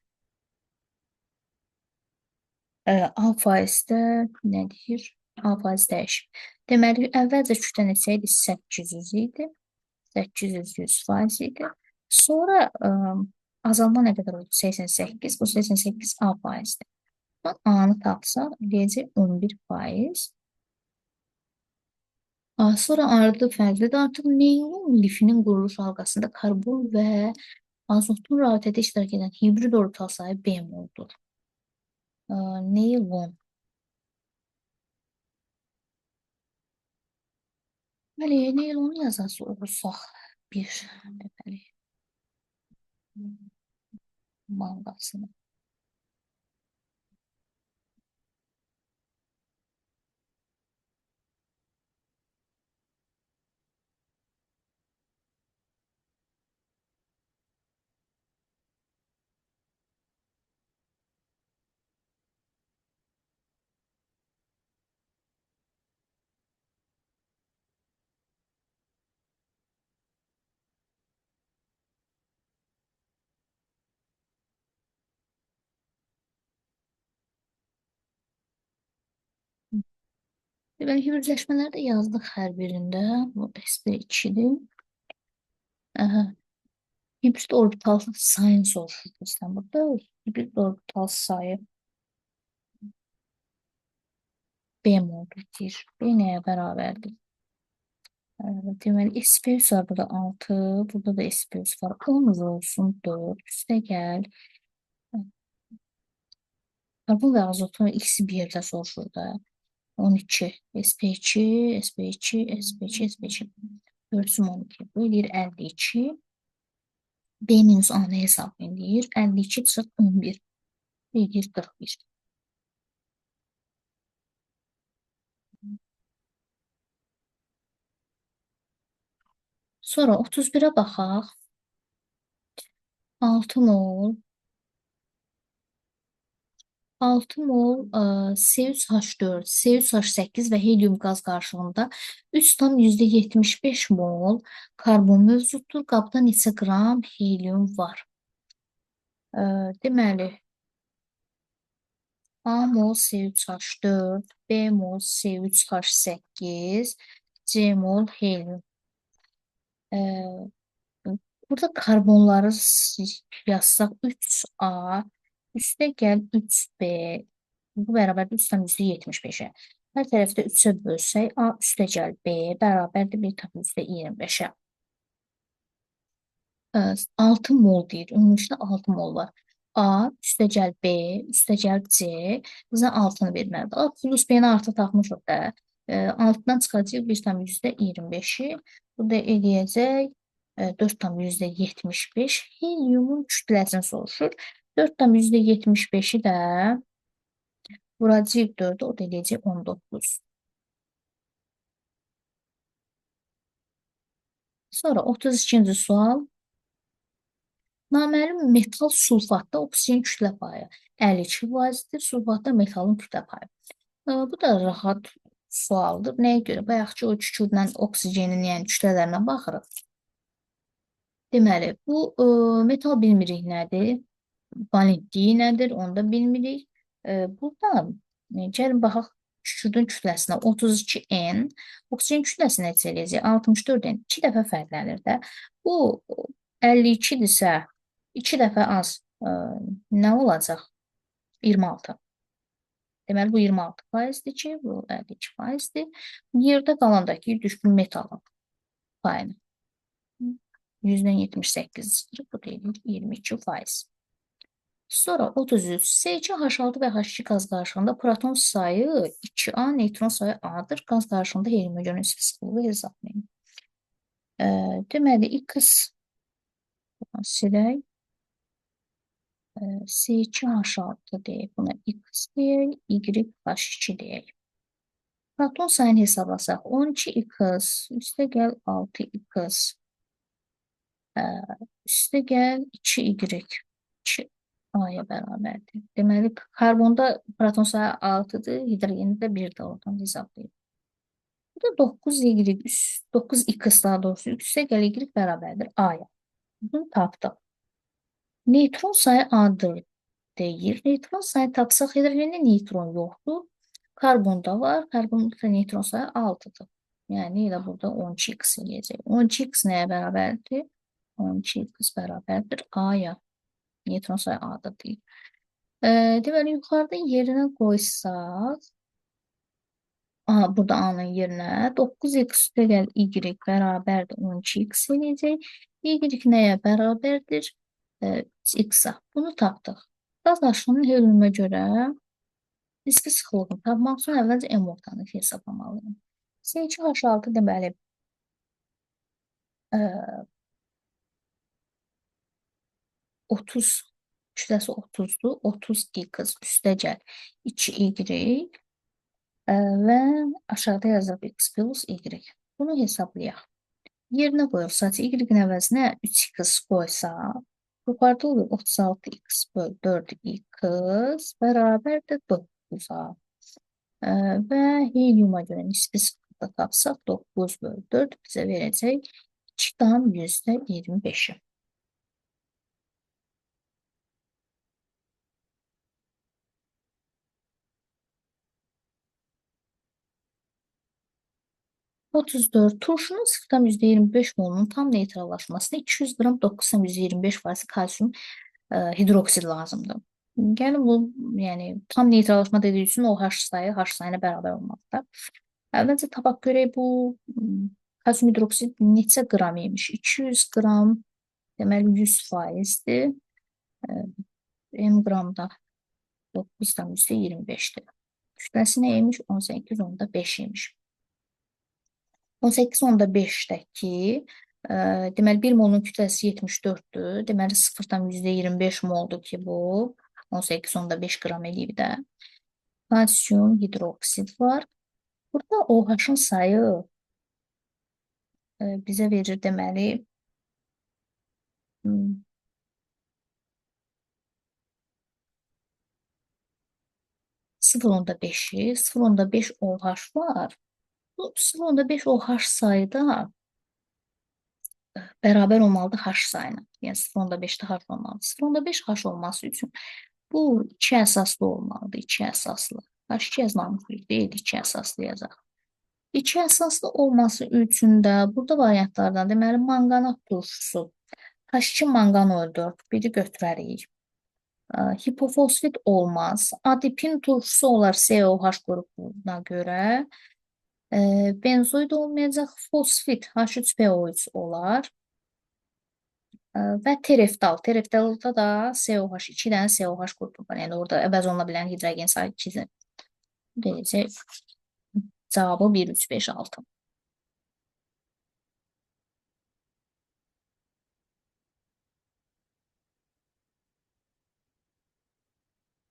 A faizdə nə deyir? A faiz dəyişib. Deməli, əvvəlcə kütlə neçə idi? 800 idi. 800 100% idi. Sonra azalma nə qədər oldu? 88. Bu 88 A faizdir. A-nı tapsaq, eləyəcək 11%. Sonra aradığı fərqlidir. Artıq neylon lifinin quruluş halqasında karbon və azotun rabitədə iştirak edən hibrid orbital sayı B moldur. Neylon. Bəli, neylonu yazası olsaq bir, deməli, manqasını. Deməli, hibridləşmələri də yazdıq hər birində. Bu sp2-dir. Aha. Hibrid orbital sayını soruşur bizdən burada. Hibrid orbital sayı B moldur deyir. B nəyə bərabərdir? Deməli, sp3 var burada 6, burada da sp3 var. 10 olsun 4, üstə gəl. Karbon və azotun ikisi bir yerdə soruşur da. 12, sp2, sp2, sp2, sp2. 4 12. Bu eləyir 52. B minus A-nı hesablayın deyir. 52 çıx 11. Eləyir 41. Sonra 31-ə baxaq. 6 mol. 6 mol C3H4, C3H8 və helium qaz qarışığında 3,75 mol karbon mövcuddur. Qabda neçə qram helium var? Deməli, A mol C3H4, B mol C3H8, C mol helium. Burada karbonları yazsaq 3A, üstə gəl 3B, bu bərabərdir 3,75-ə. Hər tərəfdə 3-ə bölsək, A üstə gəl B bərabərdir 1,25-ə. 6 mol deyir. Ümumilikdə 6 mol var. A üstə gəl B, üstə gəl C. Bizə 6-nı verməlidir. A plus B-ni artıq tapmışıq da. 6-dan çıxacaq 1,25-i. Bu da eləyəcək 4,75. Heliumun kütləsini soruşur. 4,75-i də vuracağıq 4-ə, o da eləyəcək 19. Sonra 32-ci sual. Naməlum metal sulfatda oksigen kütlə payı 52%-dir. Sulfatda metalın kütlə payı. Bu da rahat sualdır. Nəyə görə? Bayaqki o kükürdlə oksigenin, yəni kütlələrinə baxırıq. Deməli, bu metal bilmirik nədir? Valentliyi nədir? Onu da bilmirik. Burada gəlin baxaq kükürdün kütləsinə 32N, oksigen kütləsi neçə eləyəcək? 64N. 2 dəfə fərqlənir də. Bu 52-dirsə 2 dəfə az nə olacaq? 26. Deməli, bu 26 faizdir ki, bu 52 faizdir. Yerdə qalandakı düşkün metalın payını. 100-dən 78 çıxır, bu da eləyir 22 faiz. Sonra 33, C2H6 və H2 qaz qarışığında proton sayı 2A, neytron sayı A-dır. Qaz qarışığında heliuma görə nisbi sıxlığı hesablayın. Deməli, X silək. C2H6 deyək, buna X deyək, Y H2 deyək. Proton sayını hesablasaq, 12X, üstə gəl 6X, üstə gəl 2Y. 2 A-ya bərabərdir. Deməli, karbonda proton sayı 6-dır, hidrogendə də 1-dir, oradan hesablayıb. Bu da 9Y, 9X daha doğrusu 3 gəl Y bərabərdir A-ya. Bunu tapdıq. Neytron sayı A-dır deyir. Neytron sayı tapsaq, hidrogendə neytron yoxdur. Karbonda var. Karbonda neytron sayı 6-dır. Yəni elə burada 12X eləyəcək. 12X nəyə bərabərdir? 12X bərabərdir A-ya. Neytron sayı A-da deyil. Deməli, yuxarıda yerinə qoysaq, aha, burada A-nın yerinə 9X üstəgəl Y bərabərdir 12X eləyəcək. Y nəyə bərabərdir? X-a. Bunu tapdıq. Qaz aşının helium'a görə nisbi sıxlığını tapmaq üçün əvvəlcə M ortanı hesaplamalıyım. S2H6 deməli 30 kütləsi 30-dur. 30x üstəgəl 2y və aşağıda yazırıq x plus y. Bunu hesablayaq. Yerinə qoyuruq. Sadəcə y-in əvəzinə 3x qoysaq, yuxarıda olur 36x böl 4x bərabərdir 9-a. Və heliuma görə nisbi sıxlıqda tapsaq 9 böl 4 bizə verəcək 2,25-i. ...34. Turşunun 0,25 molunun tam neytrallaşmasına 200 qram 9,25% kalsium hidroksid lazımdır. Gəlin bu, yəni tam neytrallaşma dediyi üçün o H sayı H sayına bərabər olmalıdır. Əvvəlcə tapaq görək bu kalsium hidroksid neçə qram imiş? 200 qram, deməli 100 faizdir. M qramda 9,25-dir. Kütləsi nə imiş? 18,5 imiş. 18,5-dəki deməli 1 molun kütləsi 74-dür. Deməli 0,25 moldur ki bu 18,5 qram eləyib də. Kalsium hidroksid var. Burada OH-ın sayı bizə verir deməli 0,5-i, 0,5 OH var. Bu 0,5 OH sayı da bərabər olmalıdır H sayına. Yəni 0,5-də H olmalıdır. 0,5 H olması üçün bu iki əsaslı olmalıdır. İki əsaslı. H2 yazmamışıq deyil, iki əsaslı yazaq. İki əsaslı olması üçün də burada variantlardan deməli manqanat turşusu H2 manqan 4 biri götürərik. Hipofosfit olmaz. Adipin turşusu olar COH qrupuna görə. Benzoid olmayacaq. Fosfit H3PO3 olar. Və tereftal. Tereftalda da COH, 2 dənə COH qrupu var. Yəni orada əvəz oluna bilən hidrogen sayı 2 deyəcək. Cavabı 1, 3, 5, 6.